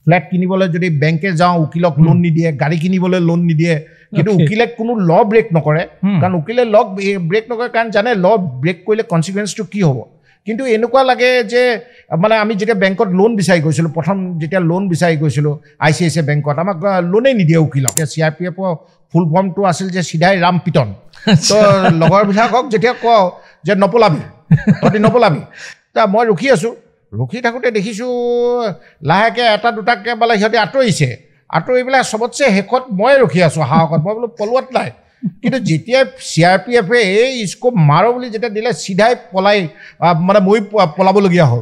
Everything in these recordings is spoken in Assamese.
ফ্লেট কিনিবলৈ যদি বেংকে যাওঁ উকিলক লোন নিদিয়ে, গাড়ী কিনিবলৈ লোন নিদিয়ে। কিন্তু উকিলে কোনো ল ব্ৰেক নকৰে, কাৰণ উকিলে ল ব্ৰেক নকৰে কাৰণ জানে ল ব্ৰেক কৰিলে কনচিকুৱেঞ্চটো কি হ'ব। কিন্তু এনেকুৱা লাগে যে মানে আমি যেতিয়া বেংকত লোন বিচাৰি গৈছিলোঁ, প্ৰথম যেতিয়া লোন বিচাৰি গৈছিলোঁ ICICI বেংকত, আমাক লোনেই নিদিয়ে উকিলক। এতিয়া CRPFৰ ফুল ফৰ্মটো আছিল যে চিধাই ৰাম পিটন। তো লগৰবিলাকক যেতিয়া কওঁ যে নপলাবি, তহঁতি নপলাবি, তা মই ৰখি আছোঁ। ৰখি থাকোঁতে দেখিছোঁ লাহেকৈ এটা দুটাকৈ মানে সিহঁতে আঁতৰিছে, আঁতৰি পেলাই চবতছে শেষত মই ৰখি আছোঁ সাহসত। মই বোলো পলোৱাত নাই। কিন্তু যেতিয়াই CRPF-এ এই স্কোপ মাৰো বুলি যেতিয়া দিলে, চিধাই পলাই মানে মই পলাবলগীয়া হ'ল।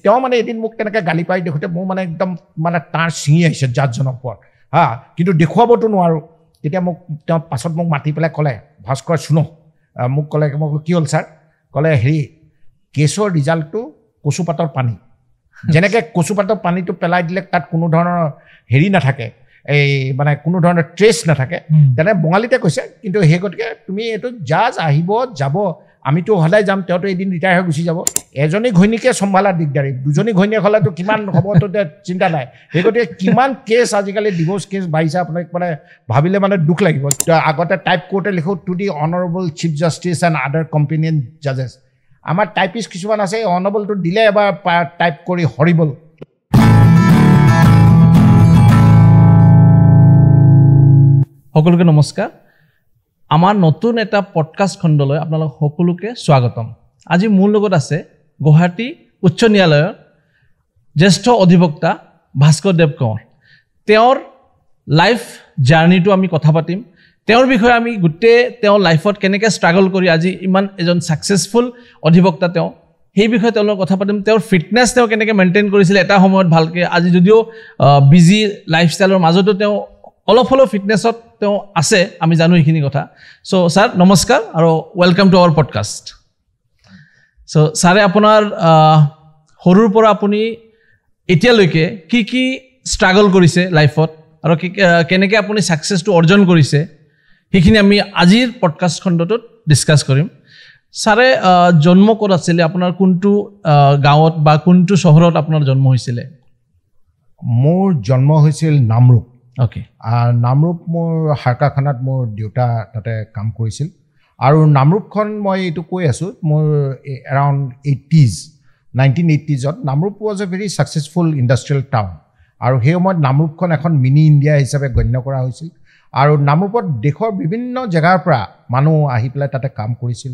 তেওঁ মানে এদিন মোক তেনেকৈ গালি পাৰি দেখোঁতে মোৰ মানে একদম মানে তাঁৰ ছিঙি আহিছে জাজজনৰ ওপৰত। হা, কিন্তু দেখুৱাবতো নোৱাৰোঁ। তেতিয়া মোক তেওঁ পাছত মোক মাতি পেলাই ক'লে, ভাস্কৰ শুনো, মোক ক'লে, মই বোলো কি হ'ল ছাৰ? ক'লে হেৰি, কেছৰ ৰিজাল্টটো কচুপাতৰ পানী, যেনেকৈ কচুপাতৰ পানীটো পেলাই দিলে তাত কোনো ধৰণৰ হেৰি নাথাকে, এই মানে কোনো ধৰণৰ ট্ৰেছ নাথাকে, তেনে বঙালীতে কৈছে। কিন্তু সেই গতিকে তুমি এইটো জাজ আহিব যাব, আমিতো সদায় যাম, তেওঁতো এদিন ৰিটায়াৰ হৈ গুচি যাব। এজনী ঘৈণীকে চম্ভালা দিগদাৰী, দুজনী ঘৈণীয়েক হ'লেতো কিমান হ'ব তো চিন্তা নাই। সেই গতিকে কিমান কেছ আজিকালি ডিভ'ৰ্চ কেছ বাঢ়িছে, আপোনাক মানে ভাবিলে মানে দুখ লাগিব। আগতে টাইপ কৰোঁতে লিখোঁ to the honourable chief justice and other competent জাজেছ। আমাৰ টাইপিষ্ট কিছুমান আছে, এই অনাৰেবলটো দিলে এবাৰ টাইপ কৰি হৰিবল। সকলোকে নমস্কাৰ। আমাৰ নতুন এটা পডকাষ্ট খণ্ডলৈ আপোনালোক সকলোকে স্বাগতম। আজি মোৰ লগত আছে গুৱাহাটী উচ্চ ন্যায়ালয়ৰ জ্যেষ্ঠ অধিবক্তা ভাস্কৰ দেৱ কোঁৱৰ। তেওঁৰ লাইফ জাৰ্ণিটো আমি কথা পাতিম, তেওঁৰ বিষয়ে আমি গোটেই তেওঁৰ লাইফত কেনেকৈ ষ্ট্ৰাগল কৰি আজি ইমান এজন ছাকচেছফুল অধিবক্তা তেওঁ, সেই বিষয়ে তেওঁৰ লগত কথা পাতিম। তেওঁৰ ফিটনেছ তেওঁ কেনেকৈ মেইনটেইন কৰিছিলে এটা সময়ত ভালকৈ, আজি যদিও বিজি লাইফষ্টাইলৰ মাজতো তেওঁ অলপ হ'লেও ফিটনেছত তেওঁ আছে, আমি জানো এইখিনি কথা। চ' ছাৰ নমস্কাৰ আৰু welcome to our podcast. চ' ছাৰে, আপোনাৰ সৰুৰ পৰা আপুনি এতিয়ালৈকে কি কি ষ্ট্ৰাগল কৰিছে লাইফত আৰু কি কেনেকৈ আপুনি ছাকচেছটো অৰ্জন কৰিছে, সেইখিনি আমি আজিৰ পডকাষ্ট খণ্ডটোত ডিছকাছ কৰিম। ছাৰে, জন্ম ক'ত আছিলে আপোনাৰ, কোনটো গাঁৱত বা কোনটো চহৰত আপোনাৰ জন্ম হৈছিলে? মোৰ জন্ম হৈছিল নামৰূপ। অ'কে। নামৰূপ মোৰ সাৰকাৰখানাত মোৰ দেউতা তাতে কাম কৰিছিল। আৰু নামৰূপখন মই এইটো কৈ আছোঁ, মোৰ around 1980s Namrup was a very successful industrial town. আৰু সেই সময়ত নামৰূপখন এখন মিনি ইণ্ডিয়া হিচাপে গণ্য কৰা হৈছিল। আৰু নামৰূপত দেশৰ বিভিন্ন জেগাৰ পৰা মানুহ আহি পেলাই তাতে কাম কৰিছিল।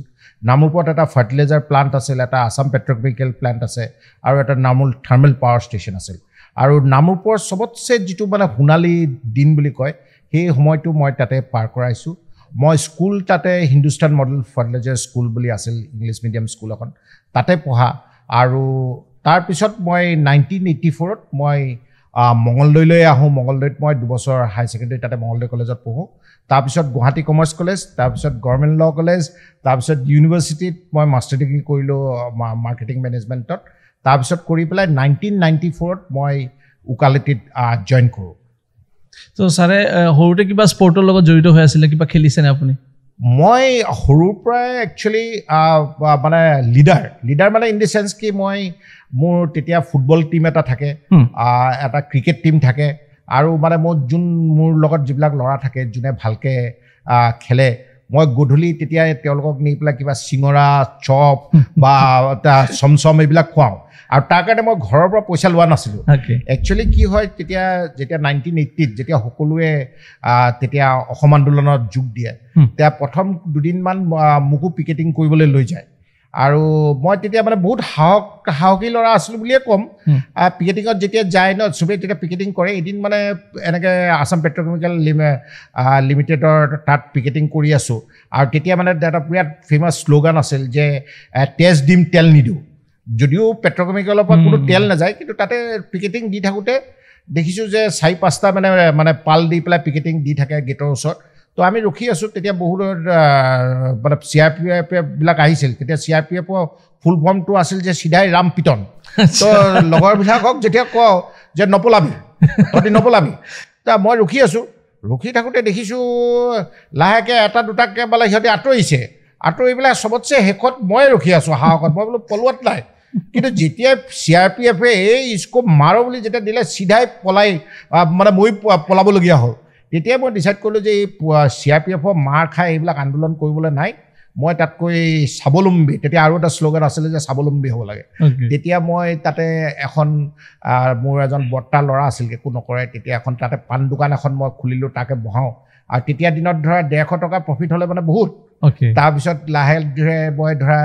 নামৰূপত এটা ফাৰ্টিলাইজাৰ প্লাণ্ট আছিল, এটা আছাম পেট্ৰকেমিকেল প্লাণ্ট আছে, আৰু এটা নামৰূপ থাৰ্মেল পাৱাৰ ষ্টেচন আছিল। আৰু নামৰূপৰ চবতছে যিটো মানে সোণালী দিন বুলি কয়, সেই সময়টো মই তাতে পাৰ কৰাইছোঁ। মই স্কুল তাতে হিন্দুস্তান মডেল ফাৰ্টিলাইজাৰ স্কুল বুলি আছিল, ইংলিছ মিডিয়াম স্কুল এখন, তাতে পঢ়া। আৰু তাৰপিছত মই 1984ত মই মঙলদৈলৈ আহোঁ। মঙলদৈত মই 2 বছৰ হায়াৰ ছেকেণ্ডেৰী তাতে মঙলদৈ কলেজত পঢ়োঁ। তাৰপিছত গুৱাহাটী কমাৰ্চ কলেজ, তাৰপিছত গভৰ্ণমেণ্ট ল কলেজ, তাৰপিছত ইউনিভাৰ্চিটিত মই মাষ্টাৰ ডিগ্ৰী কৰিলোঁ মাৰ্কেটিং মেনেজমেণ্টত। তাৰপিছত কৰি পেলাই 1994ত মই ওকালতিত জইন কৰোঁ। ত' ছাৰে, সৰুতে কিবা স্পৰ্টৰ লগত জড়িত হৈ আছিলে, কিবা খেলিছেনে আপুনি? মই সৰুৰ পৰাই একচুৱেলি মানে লিডাৰ, লিডাৰ মানে ইন the sense কি মই মোৰ তেতিয়া ফুটবল টীম এটা থাকে, এটা ক্ৰিকেট টীম থাকে। আৰু মানে মোৰ যোন মোৰ লগত যিবিলাক ল'ৰা থাকে যোনে ভালকৈ খেলে, মই গধূলি তেতিয়া তেওঁলোকক নি পেলাই কিবা চিঙৰা, চপ বা চমচম এইবিলাক খুৱাওঁ। আৰু তাৰ কাৰণে মই ঘৰৰ পৰা পইচা লোৱা নাছিলোঁ। একচুৱেলি কি হয়, তেতিয়া যেতিয়া 1980ত যেতিয়া সকলোৱে তেতিয়া অসম আন্দোলনত যোগ দিয়ে, তেতিয়া প্ৰথম দুদিনমান মোকো পিকেটিং কৰিবলৈ লৈ যায়। আৰু মই তেতিয়া মানে বহুত সাহসী ল'ৰা আছিলোঁ বুলিয়ে ক'ম। পিকেটিঙত যেতিয়া যায় ন চবেই তেতিয়া পিকেটিং কৰে। এদিন মানে এনেকৈ আছাম পেট্ৰকেমিকেল লিমিটেডৰ তাত পিকেটিং কৰি আছোঁ। আৰু তেতিয়া মানে এটা বিৰাট ফেমাছ শ্লোগান আছিল যে তেজ দিম তেল নিদিওঁ। যদিও পেট্ৰকেমিকেলৰ পৰা কোনো তেল নাযায়, কিন্তু তাতে পিকেটিং দি থাকোঁতে দেখিছোঁ যে 4-5টা মানে মানে পাল দি পেলাই পিকেটিং দি থাকে গেটৰ ওচৰত। তো আমি ৰখি আছোঁ। তেতিয়া বহুত মানে CRPFবিলাক আহিছিল। তেতিয়া CRPFৰ ফুল ফৰ্মটো আছিল যে চিধাই ৰাম পিটন। তো লগৰবিলাকক যেতিয়া কওঁ যে নপলাবি, তহঁতি নপলাবি, তা মই ৰখি আছোঁ। ৰখি থাকোঁতে দেখিছোঁ লাহেকৈ এটা দুটাকৈ মানে সিহঁতে আঁতৰিছে, আঁতৰি পেলাই চবতছে শেষত মই ৰখি আছোঁ সাহসত। মই বোলো পলোৱাত নাই। কিন্তু যেতিয়াই চি আৰ পি এফে এই স্কোপ মাৰো বুলি যেতিয়া দিলে, চিধাই পলাই মানে মই পলাবলগীয়া হ'ল। তেতিয়াই মই ডিচাইড কৰিলোঁ যে এই চি আৰ পি এফৰ মাৰ খাই এইবিলাক আন্দোলন কৰিবলৈ নাই, মই তাতকৈ স্বাৱলম্বী। তেতিয়া আৰু এটা শ্লোগান আছিলে যে স্বাৱলম্বী হ'ব লাগে। তেতিয়া মই তাতে এখন, মোৰ এজন বৰ্তা ল'ৰা আছিল, একো নকৰে, তেতিয়া এখন তাতে পাণ দোকান এখন মই খুলিলোঁ, তাকে বহাওঁ। আৰু তেতিয়া দিনত ধৰা 150 টকা প্ৰফিট হ'লে মানে বহুত। তাৰপিছত লাহে ধীৰে মই ধৰা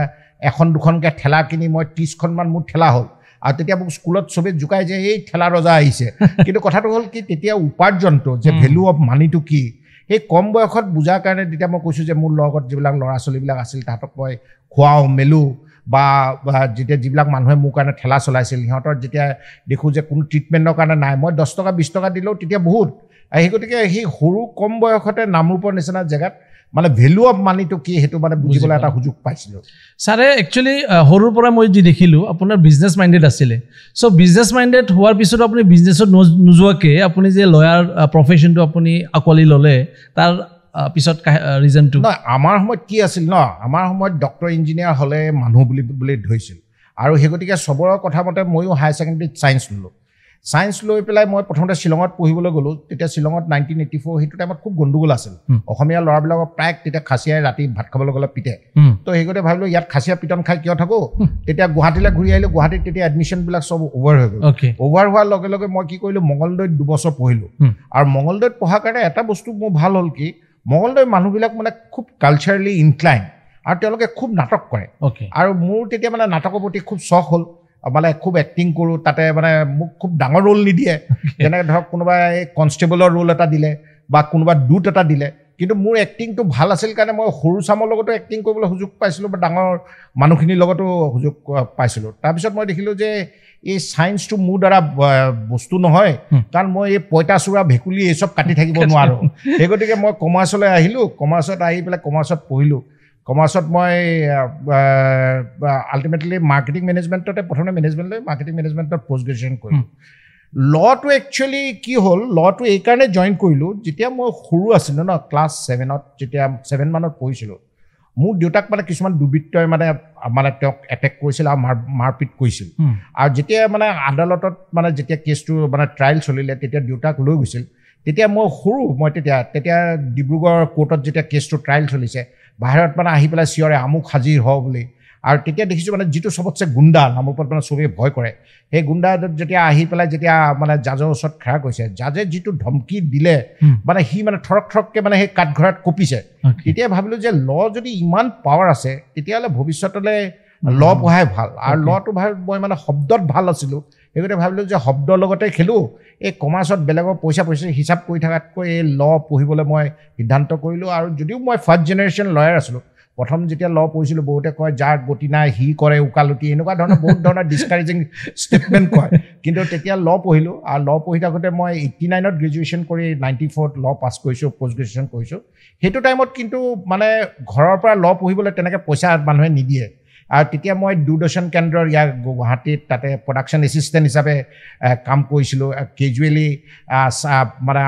এখন দুখনকৈ ঠেলা কিনি মই 30খনমান মোৰ ঠেলা হ'ল। আৰু তেতিয়া মোক স্কুলত চবেই জোকাই যে এই ঠেলা ৰজা আহিছে। কিন্তু কথাটো হ'ল কি, তেতিয়া উপাৰ্জনটো যে ভেলু অফ মানিটো কি, সেই কম বয়সত বুজাৰ কাৰণে তেতিয়া মই কৈছোঁ যে মোৰ লগত যিবিলাক ল'ৰা ছোৱালীবিলাক আছিল তাহাঁতক মই খুৱাওঁ মেলোঁ, বা যেতিয়া যিবিলাক মানুহে মোৰ কাৰণে ঠেলা চলাইছিল সিহঁতৰ যেতিয়া দেখোঁ যে কোনো ট্ৰিটমেণ্টৰ কাৰণে নাই, মই 10 টকা 20 টকা দিলেও তেতিয়া বহুত। সেই গতিকে সেই সৰু কম বয়সতে নামৰূপৰ নিচিনা জেগাত মানে ভেলু অফ মানিটো কি সেইটো মানে বুজিবলৈ এটা সুযোগ পাইছিলোঁ। ছাৰে একচুৱেলি সৰুৰ পৰা মই যি দেখিলোঁ আপোনাৰ বিজনেছ মাইণ্ডেড আছিলে। চ' বিজনেছ মাইণ্ডেড হোৱাৰ পিছত আপুনি বিজনেছত নোযোৱাকৈ আপুনি যে লয়াৰ প্ৰফেশ্যনটো আপুনি আঁকোৱালি ল'লে, তাৰ পিছত ৰিজনটো? নহয়, আমাৰ সময়ত কি আছিল ন, আমাৰ সময়ত ডক্টৰ ইঞ্জিনিয়াৰ হ'লে মানুহ বুলি বুলি ধৰিছিল। আৰু সেই গতিকে চবৰে কথা মতে ময়ো হায়াৰ ছেকেণ্ডেৰীত ছায়েন্স ল'লোঁ। ছায়েন্স লৈ পেলাই মই প্ৰথমতে শ্বিলঙত পঢ়িবলৈ গ'লোঁ। তেতিয়া শ্বিলঙত 1984 সেইটো টাইমত খুব গণ্ডগোল আছিল। অসমীয়া ল'ৰাবিলাকক প্ৰায় তেতিয়া খাচীয়াই ৰাতি ভাত খাবলৈ গ'লে পিটে। তো সেই গতিকে ভাবিলোঁ ইয়াত খাচীয়া পিটন খাই কিয় থাকোঁ। তেতিয়া গুৱাহাটীলৈ ঘূৰি আহিলোঁ। গুৱাহাটীত তেতিয়া এডমিশ্যনবিলাক চব অ'ভাৰ হৈ গ'ল। অ'ভাৰ হোৱাৰ লগে লগে মই কি কৰিলোঁ, মঙলদৈত 2 বছৰ পঢ়িলোঁ। আৰু মঙলদৈত পঢ়াৰ কাৰণে এটা বস্তু মোৰ ভাল হ'ল কি, মঙলদৈৰ মানুহবিলাক মানে খুব কালচাৰেলি ইনক্লাইন আৰু তেওঁলোকে খুব নাটক কৰে। আৰু মোৰ তেতিয়া মানে নাটকৰ প্ৰতি খুব চখ হ'ল, মানে খুব এক্টিং কৰোঁ। তাতে মানে মোক খুব ডাঙৰ ৰোল নিদিয়ে, যেনেকৈ ধৰক কোনোবাই কনষ্টেবলৰ ৰোল এটা দিলে বা কোনোবা দূত এটা দিলে, কিন্তু মোৰ এক্টিংটো ভাল আছিল কাৰণে মই সৰু চামৰ লগতো এক্টিং কৰিবলৈ সুযোগ পাইছিলোঁ বা ডাঙৰ মানুহখিনিৰ লগতো সুযোগ পাইছিলোঁ। তাৰপিছত মই দেখিলোঁ যে এই ছায়েন্সটো মোৰ দ্বাৰা বস্তু নহয়, কাৰণ মই এই পঁইতাচোৰা ভেকুলী এই চব কাটি থাকিব নোৱাৰোঁ। সেই গতিকে মই কমাৰ্চলৈ আহিলোঁ। কমাৰ্চত আহি পেলাই কমাৰ্চত পঢ়িলোঁ। কমাৰ্চত মই আল্টিমেটলি মাৰ্কেটিং মেনেজমেণ্টতে প্ৰথমে মেনেজমেণ্ট লৈ মাৰ্কেটিং মেনেজমেণ্টত পষ্ট গ্ৰেজুৱেশ্যন কৰিলোঁ। ল'টো একচুৱেলি কি হ'ল, ল'টো এইকাৰণে জইন কৰিলোঁ, যেতিয়া মই সৰু আছিলোঁ ন, ক্লাছ 7ত, যেতিয়া 7 মানত পঢ়িছিলোঁ, মোৰ দেউতাক মানে কিছুমান দুৰ্বৃত্তই মানে মানে তেওঁক এটেক কৰিছিল আৰু মাৰপিট কৰিছিল। আৰু যেতিয়া মানে আদালতত মানে যেতিয়া কেছটো মানে ট্ৰায়েল চলিলে, তেতিয়া দেউতাক লৈ গৈছিল। তেতিয়া মই সৰু, মই তেতিয়া তেতিয়া ডিব্ৰুগড় কোৰ্টত যেতিয়া কেছটো ট্ৰায়েল চলিছে, বাহিৰত মানে আহি পেলাই চিঞৰে আমুক হাজিৰ হ বুলি। আৰু তেতিয়া দেখিছোঁ মানে যিটো চবতছে গুণ্ডা, নামৰূপত মানে চবেই ভয় কৰে, সেই গুণ্ডা যেতিয়া আহি পেলাই যেতিয়া মানে জাজৰ ওচৰত খাৰা কৰিছে, জাজে যিটো ধমকি দিলে মানে সি মানে থৰক থৰককৈ মানে সেই কাঠঘৰাত কঁপিছে। তেতিয়া ভাবিলোঁ যে ল যদি ইমান পাৱাৰ আছে, তেতিয়াহ'লে ভৱিষ্যতলৈ ল পঢ়াই ভাল। আৰু লটো ভাল, মই মানে শব্দত ভাল আছিলোঁ, সেইগতিকে ভাবিলোঁ যে শব্দৰ লগতে খেলোঁ। এই কমাৰ্চত বেলেগৰ পইচা পইচা হিচাপ কৰি থকাতকৈ এই ল পঢ়িবলৈ মই সিদ্ধান্ত কৰিলোঁ। আৰু যদিও মই ফাৰ্ষ্ট জেনেৰেশ্যন লয়াৰ আছিলোঁ, প্ৰথম যেতিয়া ল পঢ়িছিলোঁ বহুতে কয় যাৰ গতি নাই সি কৰে ওকালতি, এনেকুৱা ধৰণৰ বহুত ধৰণৰ ডিছকাৰেজিং ষ্টেটমেণ্ট কয়। কিন্তু তেতিয়া ল পঢ়িলোঁ। আৰু ল পঢ়ি থাকোঁতে মই 89ত গ্ৰেজুৱেশ্যন কৰি 94ত ল পাছ কৰিছোঁ, পষ্ট গ্ৰেজুৱেশ্যন কৰিছোঁ। সেইটো টাইমত কিন্তু মানে ঘৰৰ পৰা ল পঢ়িবলৈ তেনেকৈ পইচা মানুহে নিদিয়ে। আৰু তেতিয়া মই দূৰদৰ্শন কেন্দ্ৰৰ ইয়াৰ গুৱাহাটীত তাতে প্ৰডাকশ্যন এছিষ্টেণ্ট হিচাপে কাম কৰিছিলোঁ। কেজুৱেলি মানে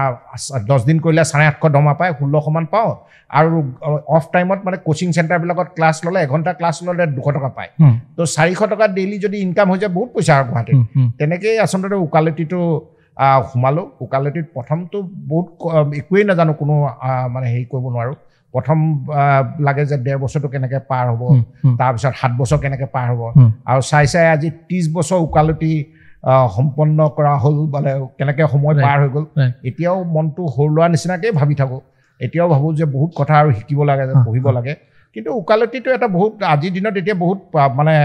10 দিন কৰিলে 850 দৰমহা পায়, 1600মান পাওঁ। আৰু অফ টাইমত মানে কোচিং চেণ্টাৰবিলাকত ক্লাছ ল'লে, এঘণ্টা ক্লাছ ল'লে 200 টকা পায়। তো 400 টকা ডেইলি যদি ইনকাম হৈ যায়, বহুত পইচা আৰু গুৱাহাটীত। তেনেকেই আচলতে ওকালতিটো সোমালোঁ। ওকালতিত প্ৰথমটো বহুত একোৱেই নাজানো, কোনো মানে হেৰি কৰিব নোৱাৰোঁ। প্ৰথম লাগে যে 1.5 বছৰটো কেনেকৈ পাৰ হ'ব, তাৰপিছত 7 বছৰ কেনেকৈ পাৰ হ'ব, আৰু চাই চাই আজি 30 বছৰ ওকালতি সম্পন্ন কৰা হ'ল, মানে কেনেকৈ সময় পাৰ হৈ গ'ল। এতিয়াও মনটো সৰু ল'ৰা নিচিনাকেই ভাবি থাকোঁ। এতিয়াও ভাবোঁ যে বহুত কথা আৰু শিকিব লাগে, পঢ়িব লাগে। কিন্তু ওকালতিটো এটা বহুত আজিৰ দিনত এতিয়া বহুত মানে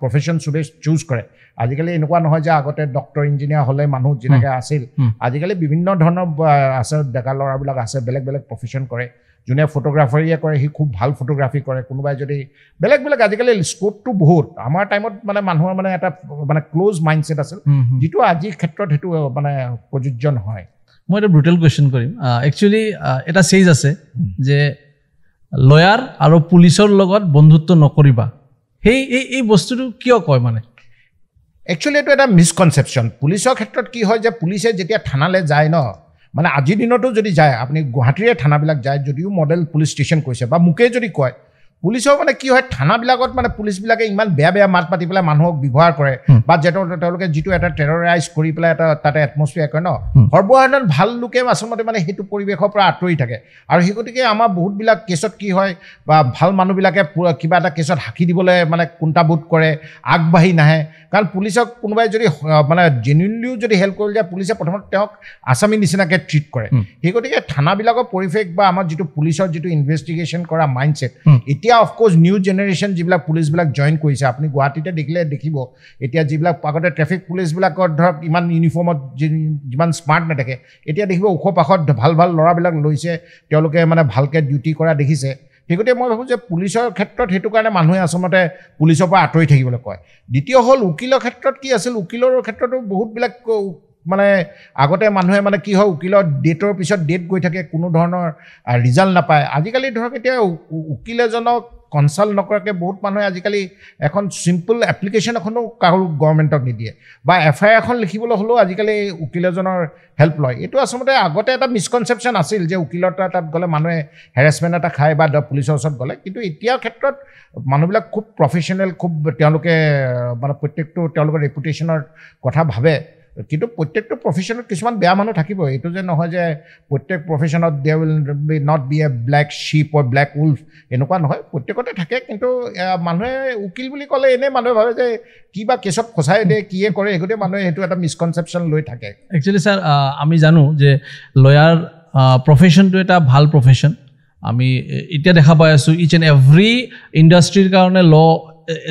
প্ৰফেশ্যন চবেই চুজ কৰে। আজিকালি এনেকুৱা নহয় যে আগতে ডক্টৰ ইঞ্জিনিয়াৰ হ'লে মানুহ যেনেকৈ আছিল, আজিকালি বিভিন্ন ধৰণৰ আছে, ডেকা ল'ৰাবিলাক আছে, বেলেগ বেলেগ প্ৰফেশ্যন কৰে। যোনে ফটোগ্ৰাফাৰীয়ে কৰে সি খুব ভাল ফটোগ্ৰাফী কৰে, কোনোবাই যদি বেলেগ বেলেগ, আজিকালি স্ক'পটো বহুত। আমাৰ টাইমত মানে মানুহৰ মানে এটা মানে ক্ল'জ মাইণ্ডছেট আছিল, যিটো আজিৰ ক্ষেত্ৰত সেইটো মানে প্ৰযোজ্য নহয়। মই এটা ব্ৰুটেল কুৱেশ্যন কৰিম। একচুৱেলি এটা চেজ আছে যে লয়াৰ আৰু পুলিচৰ লগত বন্ধুত্ব নকৰিবা, সেই এই বস্তুটো কিয় কয়? মানে একচুৱেলি এইটো এটা মিছকনচেপশ্যন। পুলিচৰ ক্ষেত্ৰত কি হয় যে পুলিচে যেতিয়া থানালৈ যায় ন, মানে আজিৰ দিনতো যদি যায়, আপুনি গুৱাহাটীৰে থানাবিলাক যায়, যদিও মডেল পুলিচ ষ্টেচন কৈছে বা মোকেই যদি কয়, পুলিচৰ মানে কি হয়, থানাবিলাকত মানে পুলিচবিলাকে ইমান বেয়া বেয়া মাত পাতি পেলাই মানুহক ব্যৱহাৰ কৰে বা তেওঁলোকে যিটো এটা টেৰৰাইজ কৰি পেলাই এটা তাতে এটমছফিয়াৰ কৰে ন, সৰ্বসাধাৰণ ভাল লোকে আচলতে মানে সেইটো পৰিৱেশৰ পৰা আঁতৰি থাকে। আৰু সেই গতিকে আমাৰ বহুতবিলাক কেছত কি হয়, বা ভাল মানুহবিলাকে কিবা এটা কেছত সাক্ষী দিবলৈ মানে কুণ্ঠাবোধ কৰে, আগবাঢ়ি নাহে। কাৰণ পুলিচক কোনোবাই যদি মানে জেনুইনলিও যদি হেল্প কৰি যায়, পুলিচে প্ৰথমতে তেওঁক আছামী নিচিনাকৈ ট্ৰিট কৰে। সেই গতিকে থানাবিলাকৰ পৰিৱেশ বা আমাৰ যিটো পুলিচৰ যিটো ইনভেষ্টিগেশ্যন কৰা মাইণ্ডছেট, এতিয়া অফক'ৰ্ছ নিউ জেনেৰেশ্যন যিবিলাক পুলিচবিলাক জইন কৰিছে, আপুনি গুৱাহাটীতে দেখিলে দেখিব, এতিয়া যিবিলাক আগতে ট্ৰেফিক পুলিচবিলাকৰ ধৰক ইমান ইউনিফৰ্মত যিমান স্মাৰ্ট নাথাকে, এতিয়া দেখিব ওখ পাখত ভাল ভাল ল'ৰাবিলাক লৈছে, তেওঁলোকে মানে ভালকৈ ডিউটি কৰা দেখিছে। সেই গতিকে মই ভাবোঁ যে পুলিচৰ ক্ষেত্ৰত সেইটো কাৰণে মানুহে আচলতে পুলিচৰ পৰা আঁতৰি থাকিবলৈ কয়। দ্বিতীয় হ'ল উকিলৰ ক্ষেত্ৰত কি আছিল, উকিলৰ ক্ষেত্ৰতো বহুতবিলাক মানে আগতে মানুহে মানে কি হয়, উকিলৰ ডেটৰ পিছত ডেট গৈ থাকে, কোনো ধৰণৰ ৰিজাল্ট নাপায়। আজিকালি ধৰক এতিয়া উকিল এজনক কনচাল্ট নকৰাকৈ বহুত মানুহে আজিকালি এখন চিম্পল এপ্লিকেশ্যন এখনো কাৰো গভৰ্ণমেণ্টক নিদিয়ে, বা এফ I R এখন লিখিবলৈ হ'লেও আজিকালি উকিল এজনৰ হেল্প লয়। এইটো আচলতে আগতে এটা মিছকনচেপশ্যন আছিল যে উকিলৰ তাত গ'লে মানুহে হেৰেছমেণ্ট এটা খায় বা পুলিচৰ ওচৰত গ'লে, কিন্তু এতিয়াৰ ক্ষেত্ৰত মানুহবিলাক খুব প্ৰফেশ্যনেল, খুব তেওঁলোকে মানে প্ৰত্যেকটো তেওঁলোকৰ ৰেপুটেশ্যনৰ কথা ভাবে। কিন্তু প্ৰত্যেকটো প্ৰফেশ্যনত কিছুমান বেয়া মানুহ থাকিব, এইটো যে নহয় যে প্ৰত্যেক প্ৰফেশ্যনত there will be not be a black sheep or black wolf, এনেকুৱা নহয়, প্ৰত্যেকতে থাকে। কিন্তু মানুহে উকিল বুলি ক'লে এনেই মানুহে ভাবে যে কিবা কেছত ফচাই দিয়ে, কিয়ে কৰে, সেই গতিকে মানুহে সেইটো এটা মিছকনচেপশ্যন লৈ থাকে। একচুৱেলি ছাৰ, আমি জানো যে লয়াৰ প্ৰফেশ্যনটো এটা ভাল প্ৰফেশ্যন। আমি এতিয়া দেখা পাই আছোঁ ইচ এণ্ড এভৰি ইণ্ডাষ্ট্ৰীৰ কাৰণে ল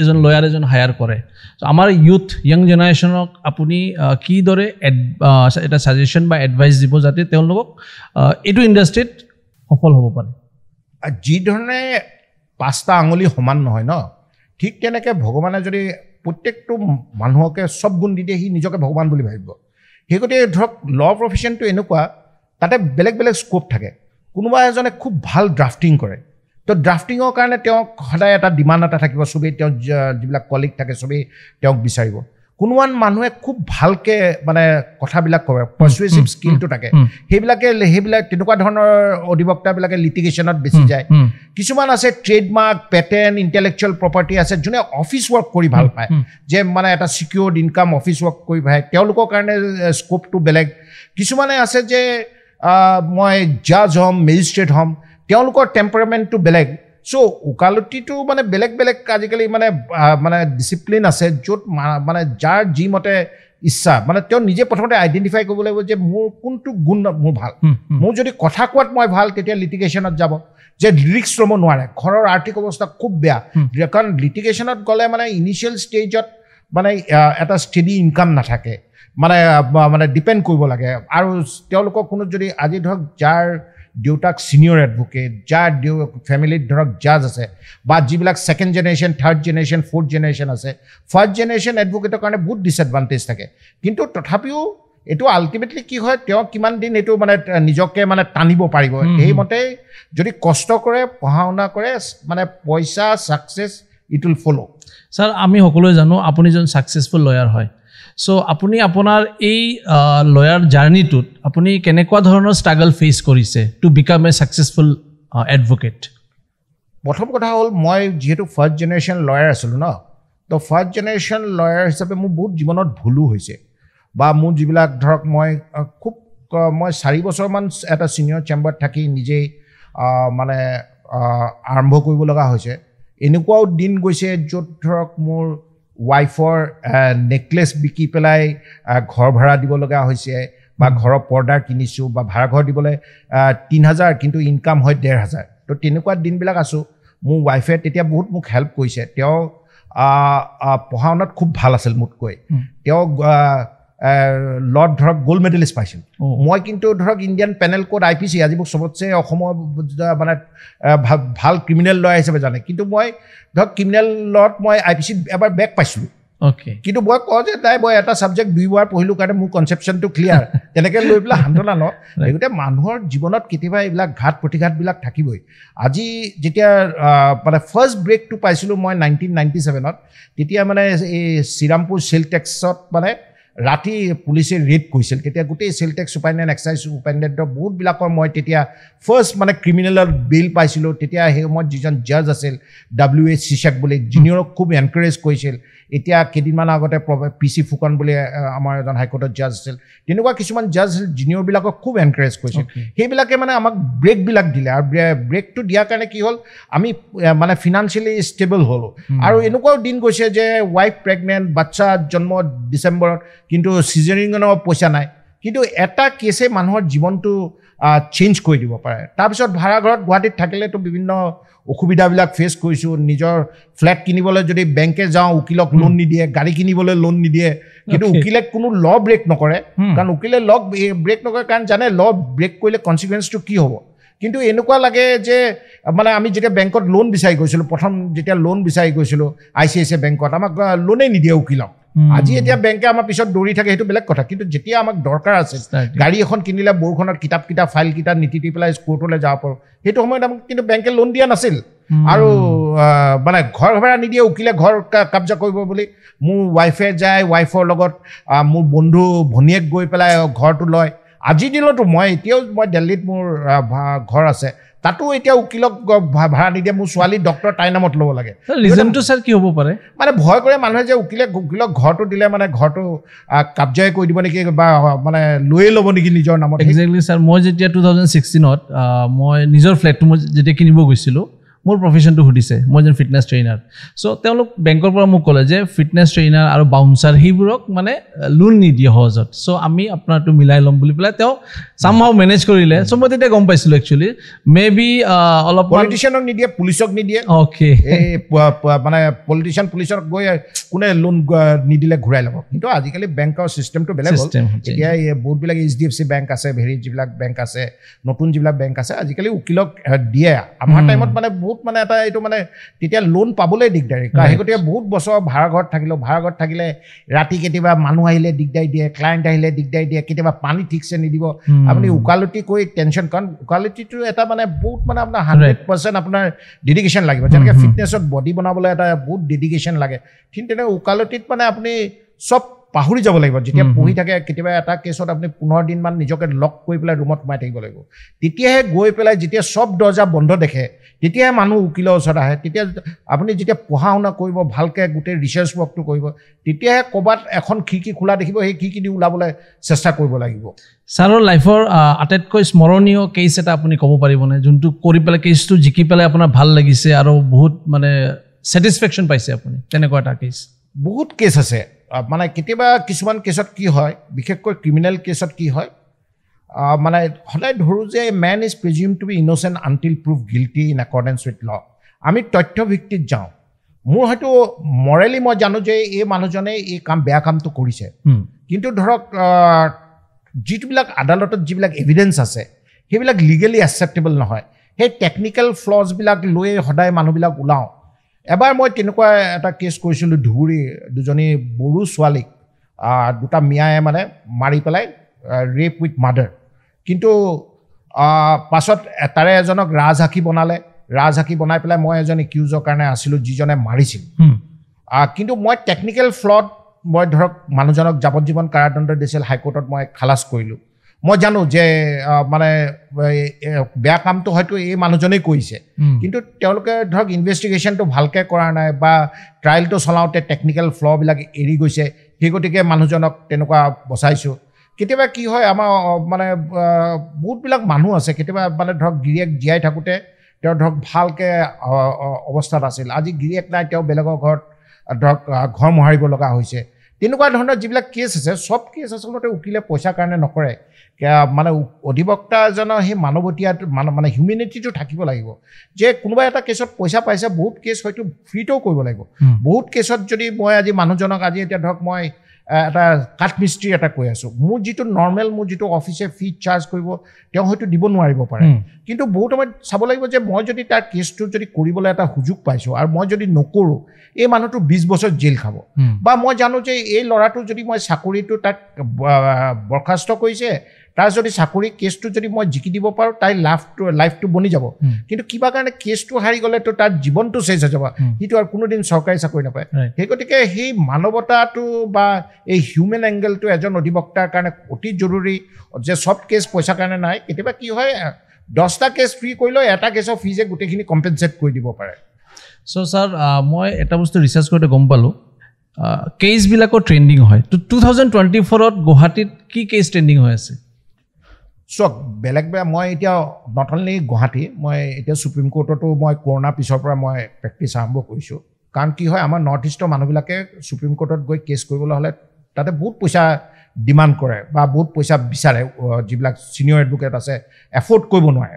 এজন লয়াৰ এজন হায়াৰ কৰে। আমাৰ ইউথ য়াং জেনেৰেশ্যনক আপুনি কিদৰে এটা ছাজেশ্যন বা এডভাইচ দিব যাতে তেওঁলোকক এইটো ইণ্ডাষ্ট্ৰীত সফল হ'ব পাৰে? যি ধৰণে পাঁচটা আঙুলি সমান নহয় ন, ঠিক তেনেকৈ ভগৱানে যদি প্ৰত্যেকটো মানুহকে চব গুণ দি দিয়ে, সি নিজকে ভগৱান বুলি ভাবিব। সেই গতিকে ধৰক ল প্ৰফেশ্যনটো এনেকুৱা, তাতে বেলেগ বেলেগ স্ক'প থাকে। কোনোবা এজনে খুব ভাল ড্ৰাফটিং কৰে, তো ড্ৰাফটিঙৰ কাৰণে তেওঁক সদায় এটা ডিমাণ্ড এটা থাকিব, চবেই তেওঁ যিবিলাক কলিগ থাকে চবেই তেওঁক বিচাৰিব। কোনোবা মানুহে খুব ভালকৈ মানে কথাবিলাক কয়, পাৰ্চুৱেচিভ স্কিলটো থাকে, সেইবিলাক তেনেকুৱা ধৰণৰ অধিবক্তাবিলাকে লিটিগেশ্যনত বেছি যায়। কিছুমান আছে ট্ৰেডমাৰ্ক, পেটেণ্ট, ইণ্টেলেকচুৱেল প্ৰপাৰ্টি আছে, যোনে অফিচ ৱৰ্ক কৰি ভাল পায়, যে মানে এটা ছিকিউৰ্ড ইনকাম অফিচ ৱৰ্ক কৰি পায়, তেওঁলোকৰ কাৰণে স্ক'পটো বেলেগ। কিছুমানে আছে যে মই জাজ হ'ম, মেজিষ্ট্ৰেট হ'ম, তেওঁলোকৰ টেম্পাৰামেণ্টটো বেলেগ। চ' ওকালতিটো মানে বেলেগ বেলেগ আজিকালি মানে মানে ডিচিপ্লিন আছে, য'ত মানে যাৰ যি মতে ইচ্ছা, মানে তেওঁ নিজে প্ৰথমতে আইডেণ্টিফাই কৰিব লাগিব যে মোৰ কোনটো গুণ মোৰ ভাল। মোৰ যদি কথা কোৱাত মই ভাল, তেতিয়া লিটিগেশ্যনত যাব, যে ৰিস্ক ল'ব নোৱাৰে, ঘৰৰ আৰ্থিক অৱস্থা খুব বেয়া, কাৰণ লিটিগেশ্যনত গ'লে মানে ইনিচিয়েল ষ্টেজত মানে এটা ষ্টেডি ইনকাম নাথাকে, মানে মানে ডিপেণ্ড কৰিব লাগে। আৰু তেওঁলোকৰ কোনো যদি আজি ধৰক যাৰ দেউতাক ছিনিয়ৰ এডভকেট, যাৰ ফেমিলিত ধৰক জাজ আছে, বা যিবিলাক second generation, third generation, fourth generation আছে, ফাৰ্ষ্ট জেনেৰেশ্যন এডভকেটৰ কাৰণে বহুত ডিছএডভান্টেজ থাকে। কিন্তু তথাপিও এইটো আল্টিমেটলি কি হয়, তেওঁ কিমান দিন এইটো মানে নিজকে মানে টানিব পাৰিব, সেইমতে যদি কষ্ট কৰে, পঢ়া শুনা কৰে, মানে পইচা, success, it will follow. Sir, আমি সকলোৱে জানো আপুনি এজন ছাকচেছফুল লয়াৰ হয়। চ' আপুনি আপোনাৰ এই লয়াৰ জাৰ্ণিটোত আপুনি কেনেকুৱা ধৰণৰ ষ্ট্ৰাগল ফেচ কৰিছে to become a successful advocate? প্ৰথম কথা হ'ল, মই যিহেতু ফাৰ্ষ্ট জেনেৰেশ্যন লয়াৰ আছিলোঁ ন, তো ফাৰ্ষ্ট জেনেৰেশ্যন লয়াৰ হিচাপে মোৰ বহুত জীৱনত ভুলো হৈছে, বা মোৰ যিবিলাক ধৰক মই খুব মই 4 বছৰমান এটা ছিনিয়ৰ চেম্বাৰত থাকি নিজেই মানে আৰম্ভ কৰিব লগা হৈছে। এনেকুৱাও দিন গৈছে য'ত ধৰক মোৰ ৱাইফৰ নেকলেছ বিকি পেলাই ঘৰ ভাড়া দিব লগা হৈছে, বা ঘৰৰ পৰ্দা কিনিছোঁ, বা ভাড়াঘৰ দিবলৈ 3,000 কিন্তু ইনকাম হয় 1,500। তো তেনেকুৱা দিনবিলাক আছোঁ। মোৰ ৱাইফে তেতিয়া বহুত মোক হেল্প কৰিছে। তেওঁ পঢ়া শুনাত খুব ভাল আছিল মোতকৈ, তেওঁ লত ধৰক গ'ল্ড মেডেলিষ্ট পাইছিল। মই কিন্তু ধৰক Indian penal code I P C আজি মোক চবতছে অসমৰ মানে ভাল ক্ৰিমিনেল লয়াৰ হিচাপে জানে, কিন্তু মই ধৰক ক্ৰিমিনেল লত মই আই পি চিত এবাৰ বেক পাইছিলোঁ। কিন্তু মই কওঁ যে নাই, মই এটা ছাবজেক্ট 2 বাৰ পঢ়িলোঁ কাৰণে মোৰ কনচেপশ্যনটো ক্লিয়াৰ, তেনেকৈ লৈ পেলাই সান্তনা লওঁ। গতিকে মানুহৰ জীৱনত কেতিয়াবা এইবিলাক ঘাত প্ৰতিঘাতবিলাক থাকিবই। আজি যেতিয়া মানে ফাৰ্ষ্ট ব্ৰেকটো পাইছিলোঁ মই 1997ত, তেতিয়া মানে এই শ্ৰীৰামপুৰ চেল টেক্সত মানে ৰাতি পুলিচে ৰেড কৰিছিল, তেতিয়া গোটেই চেল টেক্স ছুপাৰিণ্টেণ্ডেণ্ট, এক্সাইজ ছুপাৰিণ্টেণ্ডেণ্টৰ বহুতবিলাকৰ মই তেতিয়া ফাৰ্ষ্ট মানে ক্ৰিমিনেলৰ বেইল পাইছিলোঁ। তেতিয়া সেই সময়ত যিজন জাজ আছিল ডাব্লিউ এইচ চিচাক বুলি, জুনিয়ৰক খুব এনকাৰেজ কৰিছিল। এতিয়া কেইদিনমান আগতে পি চি ফুকন বুলি আমাৰ এজন হাইকোৰ্টৰ জাজ আছিল, তেনেকুৱা কিছুমান জাজ আছিল জুনিয়ৰবিলাকক খুব এনকাৰেজ কৰিছিল। সেইবিলাকে মানে আমাক ব্ৰেকবিলাক দিলে, আৰু ব্ৰেকটো দিয়াৰ কাৰণে কি হ'ল, আমি মানে ফিনান্সিয়েলি ষ্টেবল হ'লোঁ। আৰু এনেকুৱাও দিন গৈছে যে ৱাইফ প্ৰেগনেণ্ট, বাচ্ছা জন্ম ডিচেম্বৰত, কিন্তু চিজৰিঙৰ পইচা নাই, কিন্তু এটা কেছে মানুহৰ জীৱনটো চেঞ্জ কৰি দিব পাৰে। তাৰপিছত ভাড়াঘৰত গুৱাহাটীত থাকিলেতো বিভিন্ন অসুবিধাবিলাক ফেচ কৰিছোঁ। নিজৰ ফ্লেট কিনিবলৈ যদি বেংকে যাওঁ, উকিলক লোন নিদিয়ে, গাড়ী কিনিবলৈ লোন নিদিয়ে, কিন্তু উকিলে কোনো ল ব্ৰেক নকৰে, কাৰণ উকিলে ল ব্ৰেক নকৰে কাৰণ জানে ল ব্ৰেক কৰিলে কনচিকুৱেঞ্চটো কি হ'ব। কিন্তু এনেকুৱা লাগে যে মানে আমি যেতিয়া বেংকত লোন বিচাৰি গৈছিলোঁ, প্ৰথম যেতিয়া লোন বিচাৰি গৈছিলোঁ I C I C I বেংকত, আমাক লোনেই নিদিয়ে উকিলক। আজি এতিয়া বেংকে আমাৰ পিছত দৌৰি থাকে, সেইটো বেলেগ কথা, কিন্তু যেতিয়া আমাক দৰকাৰ আছিল, গাড়ী এখন কিনিলে বৰষুণত কিতাপ কিতাপ ফাইল কিতাপ নীতি পেলাই কোৰ্টলৈ যাব পাৰোঁ, সেইটো সময়ত আমাক কিন্তু বেংকে লোন দিয়া নাছিল। আৰু মানে ঘৰ ভাড়া নিদিয়ে, উকিলে ঘৰ কাবজা কৰিব বুলি। মোৰ ৱাইফে যায়, ৱাইফৰ লগত মোৰ বন্ধু ভনীয়েক গৈ পেলাই ঘৰটো লয়। আজিৰ দিনতো মই এতিয়াও মই দিল্লীত মোৰ ঘৰ আছে, তাতো এতিয়া উকিলক ভাড়া নিদিয়ে। মোৰ ছোৱালী ডক্টৰ, তাইৰ নামত ল'ব লাগে। ৰিজনটো ছাৰ কি হ'ব পাৰে? মানে ভয় কৰে মানুহে যে উকিলক ঘৰটো দিলে মানে ঘৰটো কাবজাই কৰি দিব নেকি, বা মানে লৈয়ে ল'ব নেকি নিজৰ নামত। একজেক্টলি ছাৰ, মই যেতিয়া 2016 মই নিজৰ ফ্লেটটো মই যেতিয়া কিনিব গৈছিলোঁ, মোৰ প্ৰফেশ্যনটো সুধিছে, মই এজন ফিটনেছ ট্ৰেইনাৰ। চ' তেওঁলোক বেংকৰ পৰা মোক ক'লে যে ফিটনেছ ট্ৰেইনাৰ আৰু বাউন্সাৰ সেইবোৰক মানে লোন নিদিয়ে সহজত, চ' আমি আপোনাৰটো মিলাই ল'ম বুলি পেলাই তেওঁ চামহাও মেনেজ কৰিলে। চ' মই তেতিয়া গম পাইছিলোঁ একচুৱেলি মে বি অলপ পলিটিচিয়ানক নিদিয়ে, পুলিচক নিদিয়ে। অ'কে, এই মানে পলিটিচিয়ান পুলিচক গৈ কোনে লোন নিদিলে ঘূৰাই ল'ব। কিন্তু আজিকালি বেংকৰ ছিষ্টেমটো বেলেগ হ'ল। এতিয়া এই বহুতবিলাক H D F C bank আছে, হেৰি যিবিলাক বেংক আছে, নতুন যিবিলাক বেংক আছে, আজিকালি উকিলক দিয়ে। আমাৰ টাইমত মানে বহুত মানে এটা এইটো মানে তেতিয়া লোন পাবলৈ দিগদাৰী, সেই গতিকে বহুত বছৰ ভাড়া ঘৰত থাকিলোঁ। ভাড়া ঘৰত থাকিলে ৰাতি কেতিয়াবা মানুহ আহিলে দিগদাৰী দিয়ে, ক্লায়েণ্ট আহিলে দিগদাৰী দিয়ে, কেতিয়াবা পানী ঠিকছে নিদিব। আপুনি ওকালতি কৰি টেনশ্যন, কাৰণ ওকালতিটো এটা মানে বহুত মানে আপোনাৰ 100% আপোনাৰ ডেডিকেশ্যন লাগিব। যেনেকৈ ফিটনেছত বডি বনাবলৈ এটা বহুত ডেডিকেশ্যন লাগে, ঠিক তেনেকৈ ওকালতিত মানে আপুনি চব পাহৰি যাব লাগিব। যেতিয়া পঢ়ি থাকে কেতিয়াবা এটা কেছত আপুনি 15 দিনমান নিজকে লক কৰি পেলাই ৰুমত সোমাই থাকিব লাগিব, তেতিয়াহে গৈ পেলাই যেতিয়া চব দৰ্জা বন্ধ দেখে তেতিয়াহে মানুহ উকিলৰ ওচৰত আহে। তেতিয়া আপুনি যেতিয়া পঢ়া শুনা কৰিব, ভালকৈ গোটেই ৰিচাৰ্চ ৱৰ্কটো কৰিব, তেতিয়াহে ক'ৰবাত এখন খিৰিকী খোলা দেখিব, সেই খিৰিকী দি ওলাবলৈ চেষ্টা কৰিব লাগিব। ছাৰৰ লাইফৰ আটাইতকৈ স্মৰণীয় কেছ এটা আপুনি ক'ব পাৰিবনে, যোনটো কৰি পেলাই কেছটো জিকি পেলাই আপোনাৰ ভাল লাগিছে আৰু বহুত মানে ছেটিছফেকশ্যন পাইছে আপুনি, তেনেকুৱা এটা কেছ? বহুত কেছ আছে। মানে কেতিয়াবা কিছুমান কেছত কি হয়, বিশেষকৈ ক্ৰিমিনেল কেছত কি হয়, মানে সদায় ধৰোঁ যে man is presumed to be innocent until prove guilty in accordance with law. আমি তথ্যভিত্তিত যাওঁ। মোৰ হয়তো মৰেলি মই জানো যে এই মানুহজনে এই কাম বেয়া কামটো কৰিছে, কিন্তু ধৰক যিটোবিলাক আদালতত যিবিলাক এভিডেঞ্চ আছে সেইবিলাক লিগেলি একচেপ্টেবল নহয়। সেই টেকনিকেল ফ্লজবিলাক লৈয়ে সদায় মানুহবিলাক ওলাওঁ। এবাৰ মই তেনেকুৱা এটা কেছ কৰিছিলোঁ, ধুবুৰী দুজনী বড়ো ছোৱালীক দুটা মিয়াই মানে মাৰি পেলাই ৰেপ উইথ মাৰ্ডাৰ। কিন্তু পাছত তাৰে এজনক ৰাজসাক্ষী বনালে, ৰাজসাক্ষী বনাই পেলাই মই এজন একিউজৰ কাৰণে আছিলোঁ যিজনে মাৰিছিল। কিন্তু মই টেকনিকেল ফ্লড মই ধৰক মানুহজনক যাৱজ্জীৱন কাৰাদণ্ড দিছিল, হাইকোৰ্টত মই খালাচ কৰিলোঁ। মই জানো যে মানে বেয়া কামটো হয়তো এই মানুহজনেই কৰিছে, কিন্তু তেওঁলোকে ধৰক ইনভেষ্টিগেশ্যনটো ভালকৈ কৰা নাই বা ট্ৰায়েলটো চলাওঁতে টেকনিকেল ফ্লবিলাক এৰি গৈছে, সেই গতিকে মানুহজনক তেনেকুৱা বচাইছোঁ। কেতিয়াবা কি হয়, আমাৰ মানে বহুতবিলাক মানুহ আছে, কেতিয়াবা মানে ধৰক গিৰিয়েক জীয়াই থাকোঁতে তেওঁ ধৰক ভালকৈ অৱস্থাত আছিল, আজি গিৰিয়েক নাই, তেওঁ বেলেগৰ ঘৰত ধৰক ঘৰ মোহাৰিব লগা হৈছে। তেনেকুৱা ধৰণৰ যিবিলাক কেছ আছে, চব কেছ আচলতে উকিলে পইচাৰ কাৰণে নকৰে। মানে অধিবক্তা এজনৰ সেই মানৱতীয়াটো মানে হিউমেনিটিটো থাকিব লাগিব যে কোনোবা এটা কেছত পইচা পাইছে, বহুত কেছ হয়তো ফ্ৰীতেও কৰিব লাগিব। বহুত কেছত যদি মই আজি মানুহজনক আজি এতিয়া ধৰক মই এটা কাঠমিস্ত্ৰী এটা কৈ আছোঁ, মোৰ যিটো নৰ্মেল মোৰ যিটো অফিচে ফি চাৰ্জ কৰিব তেওঁ হয়তো দিব নোৱাৰিব পাৰে, কিন্তু বহুত সময়ত চাব লাগিব যে মই যদি তাৰ কেছটো যদি কৰিবলৈ এটা সুযোগ পাইছোঁ আৰু মই যদি নকৰোঁ, এই মানুহটো 20 বছৰ জেল খাব। বা মই জানো যে এই ল'ৰাটো যদি মই চাকৰিটো তাক বৰ্খাস্ত কৰিছে, তাৰ যদি চাকৰি কেছটো যদি মই জিকি দিব পাৰোঁ, তাইৰ লাইফটো বনি যাব। কিন্তু কিবা কাৰণে কেছটো হাৰি গ'লেতো তাৰ জীৱনটো চেঞ্জ হৈ যাব, সিটো আৰু কোনোদিন চৰকাৰী চাকৰি নাপায়। সেই গতিকে সেই মানৱতাটো বা এই হিউমেন এংগেলটো এজন অধিবক্তাৰ কাৰণে অতি জৰুৰী, যে চব কেছ পইচাৰ কাৰণে নাই। কেতিয়াবা কি হয়, 10টা কেছ ফ্ৰী কৰিলেও এটা কেছৰ ফিজে গোটেইখিনি কম্পেনচেট কৰি দিব পাৰে। চ' ছাৰ, মই এটা বস্তু ৰিচাৰ্চ কৰোঁতে গম পালোঁ, কেছবিলাকো ট্ৰেণ্ডিং হয়। ত' 2024ত গুৱাহাটীত কি কেছ ট্ৰেণ্ডিং হৈ আছে? চাওক, বেলেগ বেয়া মই এতিয়া not only Guwahati, মই এতিয়া ছুপ্ৰিম কোৰ্টতো মই কৰোণাৰ পিছৰ পৰা মই প্ৰেক্টিছ আৰম্ভ কৰিছোঁ। কাৰণ কি হয়, আমাৰ নৰ্থ ইষ্টৰ মানুহবিলাকে ছুপ্ৰিম কোৰ্টত গৈ কেছ কৰিবলৈ হ'লে তাতে বহুত পইচা ডিমাণ্ড কৰে বা বহুত পইচা বিচাৰে, যিবিলাক ছিনিয়ৰ এডভকেট আছে এফৰ্ড কৰিব নোৱাৰে।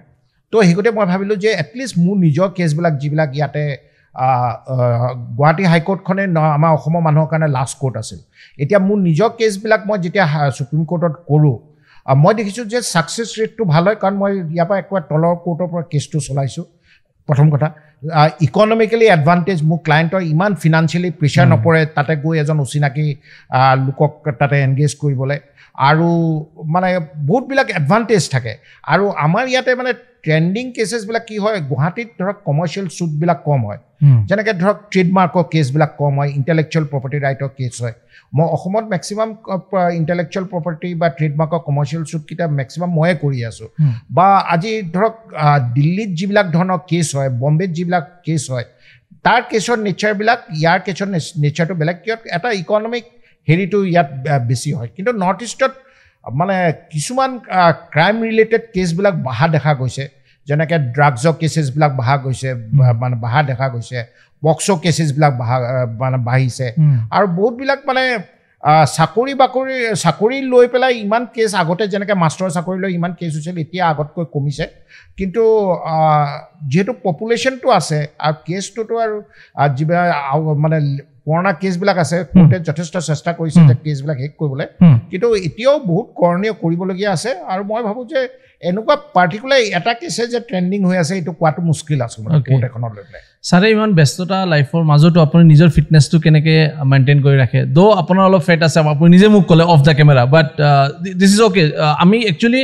তো সেই গতিকে মই ভাবিলোঁ যে এটলিষ্ট মোৰ নিজৰ কেছবিলাক যিবিলাক ইয়াতে গুৱাহাটী হাইকোৰ্টখনে আমাৰ অসমৰ মানুহৰ কাৰণে লাষ্ট কোৰ্ট আছিল, এতিয়া মোৰ নিজৰ কেছবিলাক মই যেতিয়া ছুপ্ৰিম কোৰ্টত কৰোঁ, মই দেখিছোঁ যে ছাকচেছ ৰেটটো ভাল হয়। কাৰণ মই ইয়াৰ পৰা একেবাৰে তলৰ কোৰ্টৰ পৰা কেছটো চলাইছোঁ। প্ৰথম কথা ইকনমিকেলি এডভান্টেজ, মোৰ ক্লায়েণ্টৰ ইমান ফিনান্সিয়েলি প্ৰেছাৰ নপৰে তাতে গৈ এজন অচিনাকি লোকক তাতে এনগেজ কৰিবলৈ, আৰু মানে বহুতবিলাক এডভান্টেজ থাকে। আৰু আমাৰ ইয়াতে মানে ট্ৰেণ্ডিং কেছেছবিলাক কি হয়, গুৱাহাটীত ধৰক কমাৰ্চিয়েল শ্বুটবিলাক কম হয়, যেনেকৈ ধৰক ট্ৰেডমাৰ্কৰ কেছবিলাক কম হয়, ইণ্টেলেকচুৱেল প্ৰপাৰ্টি ৰাইটৰ কেছ হয়। মই অসমত মেক্সিমাম ইণ্টেলেকচুৱেল প্ৰপাৰ্টি বা ট্ৰেডমাৰ্কৰ কমাৰ্চিয়েল শ্বুটকেইটা মেক্সিমাম ময়ে কৰি আছোঁ। বা আজি ধৰক দিল্লীত যিবিলাক ধৰণৰ কেছ হয়, বম্বেত যিবিলাক কেছ হয়, তাৰ কেছৰ নেচাৰবিলাক ইয়াৰ কেছৰ নেচাৰটো বেলেগ। কিয় এটা ইকনমিক হেৰিটো ইয়াত বেছি হয়। কিন্তু নৰ্থ ইষ্টত মানে কিছুমান ক্ৰাইম ৰিলেটেড কেছবিলাক বঢ়া দেখা গৈছে, যেনেকৈ ড্ৰাগছৰ কেছেছবিলাক বঢ়া গৈছে, মানে বঢ়া দেখা গৈছে, পক্স' কেছেছবিলাক বঢ়া মানে বাঢ়িছে। আৰু বহুতবিলাক মানে চাকৰি বাকৰি চাকৰি লৈ পেলাই ইমান কেছ আগতে যেনেকৈ মাষ্টৰ চাকৰি লৈ ইমান কেছ হৈছিল, এতিয়া আগতকৈ কমিছে। কিন্তু যিহেতু পপুলেশ্যনটো আছে আৰু কেছটোতো আৰু যিবিলাক মানে পুৰণা কেছবিলাক আছে, কোৰ্টে যথেষ্ট চেষ্টা কৰিছে যে কেছবিলাক শেষ কৰিবলৈ, কিন্তু এতিয়াও বহুত কৰণীয় কৰিবলগীয়া আছে। আৰু মই ভাবোঁ যে এনেকুৱা পাৰ্টিকুলাৰ এটা কেছে যে ট্ৰেণ্ডিং হৈ আছে এইটো কোৱাটো মুস্কিল আছে মানে কোৰ্ট এখনত লৈ পেলাই। ছাৰে, ইমান ব্যস্ততা লাইফৰ মাজতো আপুনি নিজৰ ফিটনেছটো কেনেকৈ মেইনটেইন কৰি ৰাখে? দ' আপোনাৰ অলপ ফেট আছে, আপুনি নিজে মোক ক'লে off the camera, but this is okay. আমি একচুৱেলি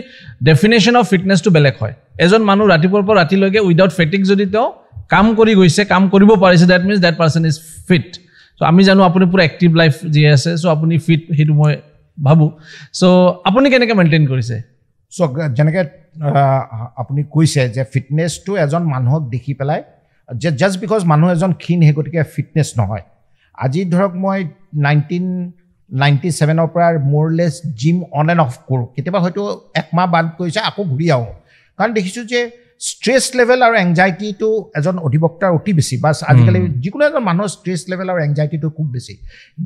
ডেফিনেশ্যন অফ ফিটনেছটো বেলেগ হয়। এজন মানুহ ৰাতিপুৱাৰ পৰা ৰাতিলৈকে উইদাউট ফেটিক যদি তেওঁ কাম কৰি গৈছে, কাম কৰিব পাৰিছে, that means that person is fit. So আমি জানো আপুনি পূৰা এক্টিভ লাইফ জীয়াই আছে, চ' আপুনি ফিট, সেইটো মই ভাবোঁ। চ' আপুনি কেনেকৈ মেইনটেইন কৰিছে? চ' যেনেকৈ আপুনি কৈছে যে ফিটনেছটো এজন মানুহক দেখি পেলাই যে জাষ্ট because মানুহ এজন ক্ষীণ সেই গতিকে ফিটনেছ নহয়। আজি ধৰক মই 1997ৰ পৰা more or less gym on and off কৰোঁ, কেতিয়াবা হয়তো একমাহ বাদ কৰিছে আকৌ ঘূৰি আহোঁ। কাৰণ দেখিছোঁ যে ষ্ট্ৰেছ লেভেল আৰু এংজাইটিটো এজন অধিবক্তাৰ অতি বেছি, বা আজিকালি যিকোনো এজন মানুহৰ ষ্ট্ৰেছ লেভেল আৰু এংজাইটিটো খুব বেছি।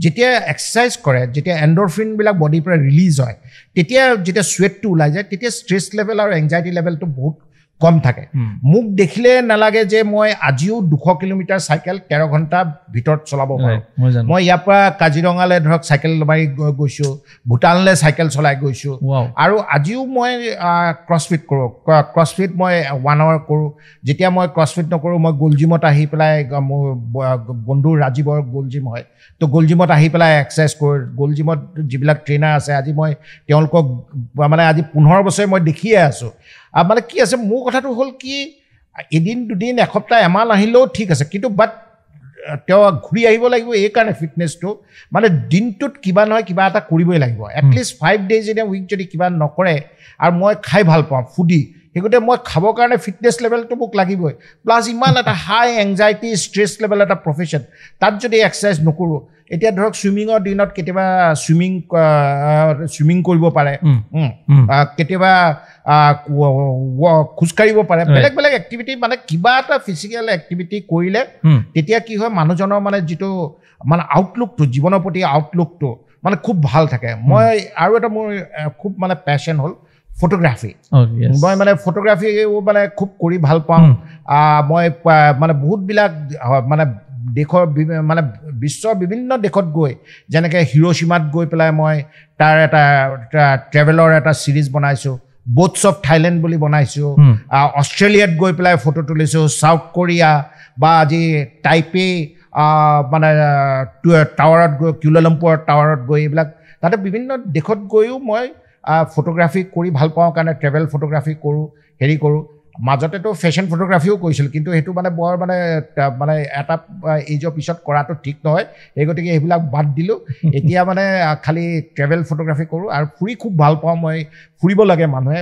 যেতিয়া এক্সাৰচাইজ কৰে, যেতিয়া এণ্ডৰফিনবিলাক বডিৰ পৰা ৰিলিজ হয়, তেতিয়া যেতিয়া চুৱেটটো ওলাই যায়, তেতিয়া ষ্ট্ৰেছ লেভেল আৰু এংজাইটি লেভেলটো বহুত কম থাকে। মোক দেখিলে নালাগে যে মই আজিও 200 কিলোমিটাৰ চাইকেল 13 ঘণ্টাৰ ভিতৰত চলাব পাৰোঁ। মই ইয়াৰ পৰা কাজিৰঙালৈ ধৰক চাইকেল মাৰি গৈছোঁ, ভূটানলৈ চাইকেল চলাই গৈছোঁ, আৰু আজিও মই ক্ৰছফিট কৰোঁ। ক্ৰছফিট মই 1 আৱাৰ কৰোঁ। যেতিয়া মই ক্ৰছফিট নকৰোঁ, মই গোল জিমত আহি পেলাই, মোৰ বন্ধু ৰাজীৱৰ গোল জিম হয়, তো গোল জিমত আহি পেলাই এক্সাৰচাইজ কৰোঁ। গোল জিমত যিবিলাক ট্ৰেইনাৰ আছে, আজি মই তেওঁলোকক মানে আজি 15 বছৰে মই দেখিয়ে আছোঁ। মানে কি আছে, মোৰ কথাটো হ'ল কি, এদিন দুদিন এসপ্তাহ এমাহ নাহিলেও ঠিক আছে, কিন্তু বাট তেওঁ ঘূৰি আহিব লাগিব। এইকাৰণে ফিটনেছটো মানে দিনটোত কিবা নহয় কিবা এটা কৰিবই লাগিব, at least 5 days in a week যদি কিবা নকৰে। আৰু মই খাই ভাল পাওঁ, ফুডি, সেই গতিকে মই খাবৰ কাৰণে ফিটনেছ লেভেলটো মোক লাগিবই। প্লাছ ইমান এটা হাই এংজাইটি ষ্ট্ৰেছ লেভেল এটা প্ৰফেশ্যন, তাত যদি এক্সাৰচাইজ নকৰোঁ, এতিয়া ধৰক চুইমিঙৰ দিনত কেতিয়াবা চুইমিং কৰিব পাৰে, কেতিয়াবা খোজকাঢ়িব পাৰে, বেলেগ বেলেগ এক্টিভিটি, মানে কিবা এটা ফিজিকেল এক্টিভিটি কৰিলে তেতিয়া কি হয়, মানুহজনৰ মানে যিটো মানে আউটলুকটো, জীৱনৰ প্ৰতি আউটলুকটো মানে খুব ভাল থাকে। মই আৰু এটা মোৰ খুব মানে পেশ্যন হ'ল ফটোগ্ৰাফী। মই মানে ফটোগ্ৰাফীও মানে খুব কৰি ভাল পাওঁ। মই মানে বহুতবিলাক মানে দেশৰ মানে বিশ্বৰ বিভিন্ন দেশত গৈ, যেনেকৈ হিৰোচিমাত গৈ পেলাই মই তাৰ এটা ট্ৰেভেলৰ এটা ছিৰিজ বনাইছোঁ, বোটছ অফ থাইলেণ্ড বুলি বনাইছোঁ, অষ্ট্ৰেলিয়াত গৈ পেলাই ফটো তুলিছোঁ, চাউথ কোৰিয়া বা আজি টাইপে মানে টাৱাৰত গৈ, কিউলালামপুৰৰ টাৱাৰত গৈ, এইবিলাক তাতে বিভিন্ন দেশত গৈও মই ফটোগ্ৰাফী কৰি ভাল পাওঁ কাৰণে ট্ৰেভেল ফটোগ্ৰাফী কৰোঁ, হেৰি কৰোঁ। মাজতেতো ফেশ্বন ফটোগ্ৰাফীও কৰিছিলোঁ, কিন্তু সেইটো মানে বৰ মানে মানে এটা এইজৰ পিছত কৰাটো ঠিক নহয়, সেই গতিকে সেইবিলাক বাদ দিলোঁ। এতিয়া মানে খালি ট্ৰেভেল ফটোগ্ৰাফী কৰোঁ আৰু ফুৰি খুব ভাল পাওঁ মই। ফুৰিব লাগে মানুহে,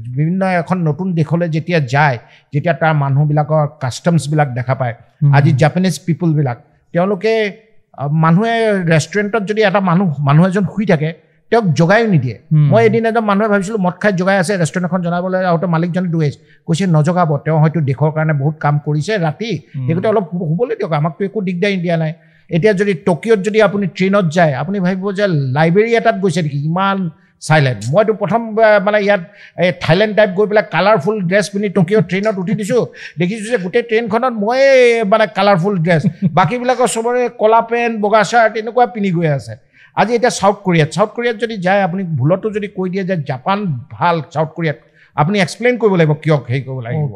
বিভিন্ন এখন নতুন দেশলৈ যেতিয়া যায়, যেতিয়া তাৰ মানুহবিলাকৰ কাষ্টমছবিলাক দেখা পায়। আজি জাপানিজ পিপুলবিলাক, তেওঁলোকে মানুহে ৰেষ্টুৰেণ্টত যদি এটা মানুহ এজন শুই থাকে, তেওঁক জগায়ো নিদিয়ে। মই এদিন এজন মানুহে ভাবিছিলোঁ মদ খাই জগাই আছে, ৰেষ্টুৰেণ্ট এখন জনাবলৈ আহোঁতে মালিকজনে দৌৰিছে, কৈছে নজগাব, তেওঁ হয়তো দেশৰ কাৰণে বহুত কাম কৰিছে ৰাতি, সেই গতিকে অলপ শুবলৈ দিয়ক, আমাকতো একো দিগদাৰী দিয়া নাই। এতিয়া যদি টকিঅ'ত যদি আপুনি ট্ৰেইনত যায়, আপুনি ভাবিব যে লাইব্ৰেৰী এটাত গৈছে নেকি, ইমান চাইলেণ্ট। মইতো প্ৰথম মানে ইয়াত এই থাইলেণ্ড টাইপ গৈ পেলাই কালাৰফুল ড্ৰেছ পিন্ধি টকিঅ' ট্ৰেইনত উঠি দিছোঁ, দেখিছোঁ যে গোটেই ট্ৰেইনখনত ময়ে মানে কালাৰফুল ড্ৰেছ, বাকীবিলাকৰ চবৰে ক'লা পেণ্ট বগা চাৰ্ট এনেকুৱা পিন্ধি গৈ আছে। আজি এতিয়া চাউথ কোৰিয়াত যদি যায়, আপুনি ভুলতো যদি কৈ দিয়ে যে জাপান ভাল, চাউথ কোৰিয়াত আপুনি এক্সপ্লেইন কৰিব লাগিব কিয় হেৰি কৰিব লাগিব।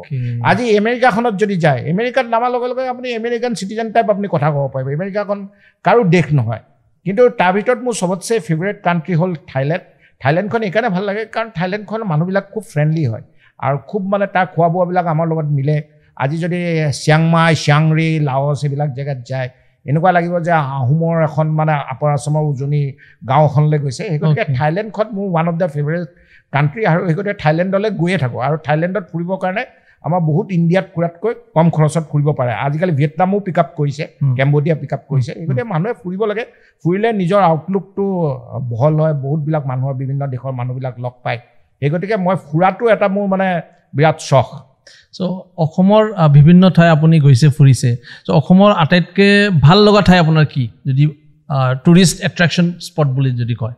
আজি আমেৰিকাখনত যদি যায়, আমেৰিকাত নামাৰ লগে লগে আপুনি আমেৰিকান চিটিজেন টাইপ আপুনি কথা ক'ব পাৰিব। আমেৰিকাখন কাৰো দেশ নহয়, কিন্তু তাৰ ভিতৰত মোৰ চবতছে ফেভৰেট কাণ্ট্ৰি হ'ল থাইলেণ্ড। থাইলেণ্ডখন এইকাৰণে ভাল লাগে কাৰণ থাইলেণ্ডখনৰ মানুহবিলাক খুব ফ্ৰেণ্ডলি হয় আৰু খুব মানে তাৰ খোৱা বোৱাবিলাক আমাৰ লগত মিলে। আজি যদি চিয়াংমাই, চিয়াংৰি, লাওছ এইবিলাক জেগাত যায়, এনেকুৱা লাগিব যে আহোমৰ এখন মানে আপাৰ আছামৰ উজনি গাঁওখনলৈ গৈছে। সেই গতিকে থাইলেণ্ডখন মোৰ one of the favourite country আৰু সেই গতিকে থাইলেণ্ডলৈ গৈয়ে থাকোঁ। আৰু থাইলেণ্ডত ফুৰিবৰ কাৰণে আমাৰ বহুত ইণ্ডিয়াত ফুৰাতকৈ কম খৰচত ফুৰিব পাৰে। আজিকালি ভিয়েটনামো পিক আপ কৰিছে, কেম্বোডিয়া পিক আপ কৰিছে। সেই গতিকে মানুহে ফুৰিব লাগে, ফুৰিলে নিজৰ আউটলুকটো বহল হয়, বহুতবিলাক মানুহৰ বিভিন্ন দেশৰ মানুহবিলাক লগ পায়। সেই গতিকে মই ফুৰাটো এটা মোৰ মানে বিৰাট চখ। চ' অসমৰ বিভিন্ন ঠাই আপুনি গৈছে, ফুৰিছে, চ' অসমৰ আটাইতকৈ ভাল লগা ঠাই আপোনাৰ কি, যদি টুৰিষ্ট এট্ৰেকশ্যন স্পট বুলি যদি কয়?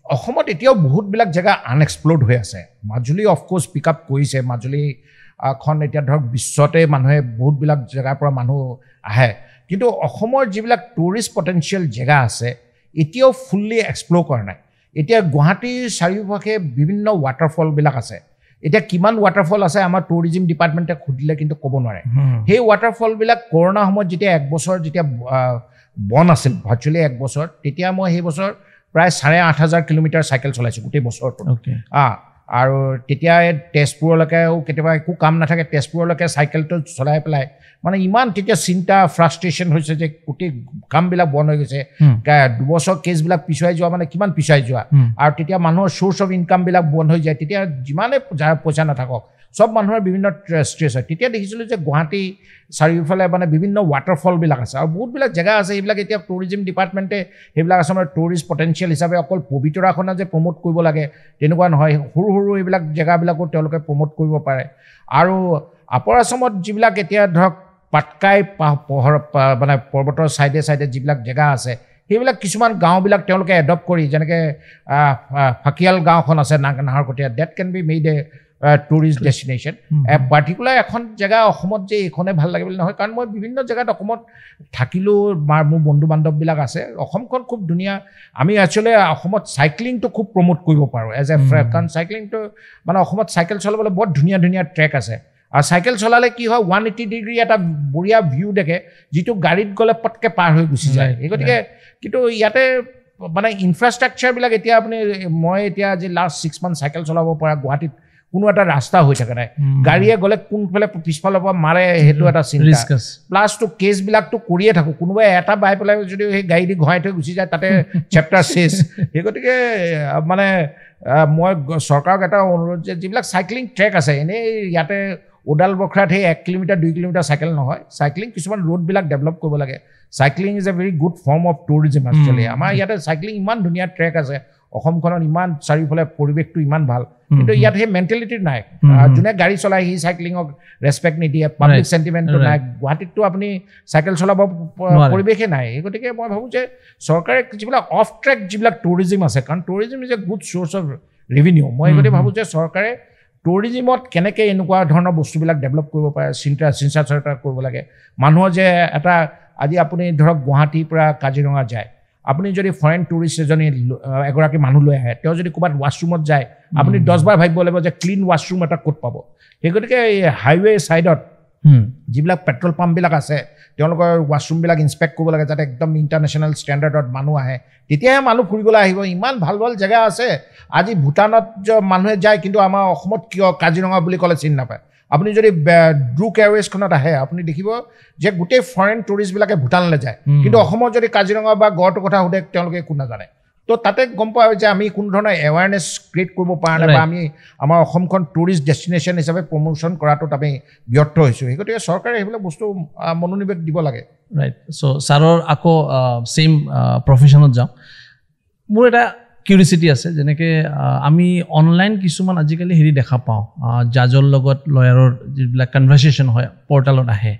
অসমত এতিয়াও বহুতবিলাক জেগা আনএক্সপ্ল'ৰ্ড হৈ আছে। মাজুলী অফক'ৰ্চ পিক আপ কৰিছে, মাজুলীখন এতিয়া ধৰক বিশ্বতে মানুহে বহুতবিলাক জেগাৰ পৰা মানুহ আহে, কিন্তু অসমৰ যিবিলাক টুৰিষ্ট পটেঞ্চিয়েল জেগা আছে এতিয়াও ফুল্লি এক্সপ্ল'ৰ কৰা নাই। এতিয়া গুৱাহাটীৰ চাৰিওপাশে বিভিন্ন ৱাটাৰফলবিলাক আছে, এতিয়া কিমান ৱাটাৰফল আছে আমাৰ টুৰিজিম ডিপাৰ্টমেণ্টে সুধিলে কিন্তু ক'ব নোৱাৰে। সেই ৱাটাৰফলবিলাক কৰোণা সময়ত যেতিয়া এক বছৰ যেতিয়া বন্ধ আছিল, ভাৰ্চুৱেলি এক বছৰ, তেতিয়া মই সেই বছৰ প্ৰায় 8,500 কিলোমিটাৰ চাইকেল চলাইছোঁ গোটেই বছৰটোত। আৰু তেতিয়া তেজপুৰলৈকেও কেতিয়াবা একো কাম নাথাকে, তেজপুৰলৈকে চাইকেলটো চলাই পেলাই মানে ইমান তেতিয়া চিন্তা ফ্ৰাষ্ট্ৰেশ্যন হৈছে যে গোটেই কামবিলাক বন্ধ হৈ গৈছে, 2 বছৰ কেছবিলাক পিছুৱাই যোৱা মানে কিমান পিছুৱাই যোৱা, আৰু তেতিয়া মানুহৰ চ'ৰ্চ অফ ইনকামবিলাক বন্ধ হৈ যায়। তেতিয়া যিমানে যাৰ পইচা নাথাকক চব মানুহৰ বিভিন্ন ষ্ট্ৰেছ হয়। তেতিয়া দেখিছিলোঁ যে গুৱাহাটী চাৰিওফালে মানে বিভিন্ন ৱাটাৰফলবিলাক আছে আৰু বহুতবিলাক জেগা আছে, সেইবিলাক এতিয়া টুৰিজিম ডিপাৰ্টমেণ্টে সেইবিলাক আছে আমাৰ টুৰিষ্ট পটেঞ্চিয়েল হিচাপে অকল পবিতৰাখনে যে প্ৰম'ট কৰিব লাগে তেনেকুৱা নহয়, সৰু সৰু এইবিলাক জেগাবিলাকো তেওঁলোকে প্ৰম'ট কৰিব পাৰে। আৰু আপাৰ আছামত যিবিলাক এতিয়া ধৰক পাটকাই পহৰ মানে পৰ্বতৰ ছাইডে ছাইডে যিবিলাক জেগা আছে, সেইবিলাক কিছুমান গাঁওবিলাক তেওঁলোকে এডপ্ট কৰি, যেনেকৈ ফাকিয়াল গাঁওখন আছে Naharkatia, that can be made a tourist destination. Particular এখন জেগা অসমত যে এইখনে ভাল লাগে বুলি নহয়, কাৰণ মই বিভিন্ন জেগাত অসমত থাকিলেও মোৰ বন্ধু বান্ধৱবিলাক আছে। অসমখন খুব ধুনীয়া। আমি একচুৱেলি অসমত চাইক্লিংটো খুব প্ৰম'ট কৰিব পাৰোঁ এজ এ, কাৰণ চাইক্লিংটো মানে অসমত চাইকেল চলাবলৈ বৰ ধুনীয়া ধুনীয়া ট্ৰেক আছে। আৰু চাইকেল চলালে কি হয়, 180 ডিগ্ৰী এটা বঢ়িয়া ভিউ দেখে, যিটো গাড়ীত গ'লে পটকৈ পাৰ হৈ গুচি যায়। সেই গতিকে কিন্তু ইয়াতে মানে ইনফ্ৰাষ্ট্ৰাকচাৰবিলাক এতিয়া আপুনি, মই এতিয়া আজি লাষ্ট 6 মান্থ চাইকেল চলাব পৰা গুৱাহাটীত কোনো এটা ৰাস্তা হৈ থকা নাই, গাড়ীয়ে গ'লে কোনফালে পিছফালৰ পৰা মাৰে সেইটো এটা চিন্তা, প্লাছটো কেছবিলাকতো কৰিয়ে থাকোঁ, কোনোবাই এটা বাই পেলাই যদি সেই গাড়ী দি ঘূৰাই থৈ গুচি যায় তাতে চেপ্টাৰ চেছ। সেই গতিকে মানে মই চৰকাৰক এটা অনুৰোধ যে যিবিলাক চাইক্লিং ট্ৰেক আছে, এনেই ইয়াতে ওদাল বখৰাত সেই 1 কিলোমিটাৰ 2 কিলোমিটাৰ চাইকেল নহয়, চাইক্লিং কিছুমান ৰোডবিলাক ডেভেলপ কৰিব লাগে। Cycling is a very good form of tourism actually. আমাৰ ইয়াতে চাইক্লিং ইমান ধুনীয়া ট্ৰেক আছে, অসমখনত ইমান চাৰিওফালে পৰিৱেশটো ইমান ভাল, কিন্তু ইয়াত সেই মেণ্টেলিটি নাই। যোনে গাড়ী চলায় সি চাইক্লিঙক ৰেচপেক্ট নিদিয়ে, পাব্লিক চেণ্টিমেণ্টটো নাই। গুৱাহাটীততো আপুনি চাইকেল চলাব পৰিৱেশেই নাই। সেই গতিকে মই ভাবোঁ যে চৰকাৰে যিবিলাক অফ ট্ৰেক যিবিলাক টুৰিজিম আছে, কাৰণ tourism is a good source of revenue, মই এই গতিকে ভাবোঁ যে চৰকাৰে টুৰিজিমত কেনেকৈ এনেকুৱা ধৰণৰ বস্তুবিলাক ডেভেলপ কৰিব পাৰে চিন্তা চৰ্চা কৰিব লাগে। মানুহৰ যে এটা আজি আপুনি ধৰক গুৱাহাটীৰ পৰা কাজিৰঙা যায়, আপুনি যদি ফৰেইন টুৰিষ্ট এজনী এগৰাকী মানুহ লৈ আহে, তেওঁ যদি ক'ৰবাত ৱাছৰুমত যায়, আপুনি 10 বাৰ ভাবিব লাগিব যে ক্লিন ৱাছৰুম এটা ক'ত পাব। সেই গতিকে এই হাইৱে ছাইডত যিবিলাক পেট্ৰল পাম্পবিলাক আছে তেওঁলোকৰ ৱাছৰুমবিলাক ইনস্পেক্ট কৰিব লাগে, যাতে একদম ইণ্টাৰনেশ্যনেল ষ্টেণ্ডাৰ্ডত মানুহ আহে, তেতিয়াহে মানুহ ফুৰিবলৈ আহিব। ইমান ভাল ভাল জেগা আছে, আজি ভূটানত মানুহে যায়, কিন্তু আমাৰ অসমত কিয় কাজিৰঙা বুলি ক'লে চিনি নাপায়। আপুনি যদি ড্ৰুক এয়াৰৱেজখনত আহে, আপুনি দেখিব যে গোটেই ফৰেইন টুৰিষ্টবিলাকে ভূটানলৈ যায়, কিন্তু অসমত যদি কাজিৰঙা বা গড়টোৰ কথা সোধে তেওঁলোকে একো নাজানে। তো তাতে গম পোৱা যায় যে আমি কোনো ধৰণৰ এৱাৰনেছ ক্ৰিয়েট কৰিব পৰা নাই, বা আমি আমাৰ অসমখন টুৰিষ্ট ডেষ্টিনেশ্যন হিচাপে প্ৰমোশ্যন কৰাটোত আমি ব্যৰ্থ হৈছোঁ। সেই গতিকে চৰকাৰে সেইবিলাক বস্তু মনোনিৱেশ দিব লাগে। ৰাইট। চ' ছাৰৰ আকৌ ছেইম প্ৰফেশ্যনত যাওঁ। মোৰ এটা কিউৰিচিটি আছে, যেনেকৈ আমি অনলাইন কিছুমান আজিকালি হেৰি দেখা পাওঁ, জাজৰ লগত লয়াৰৰ যিবিলাক কনভাৰ্চেশ্যন হয় পৰ্টেলত আহে।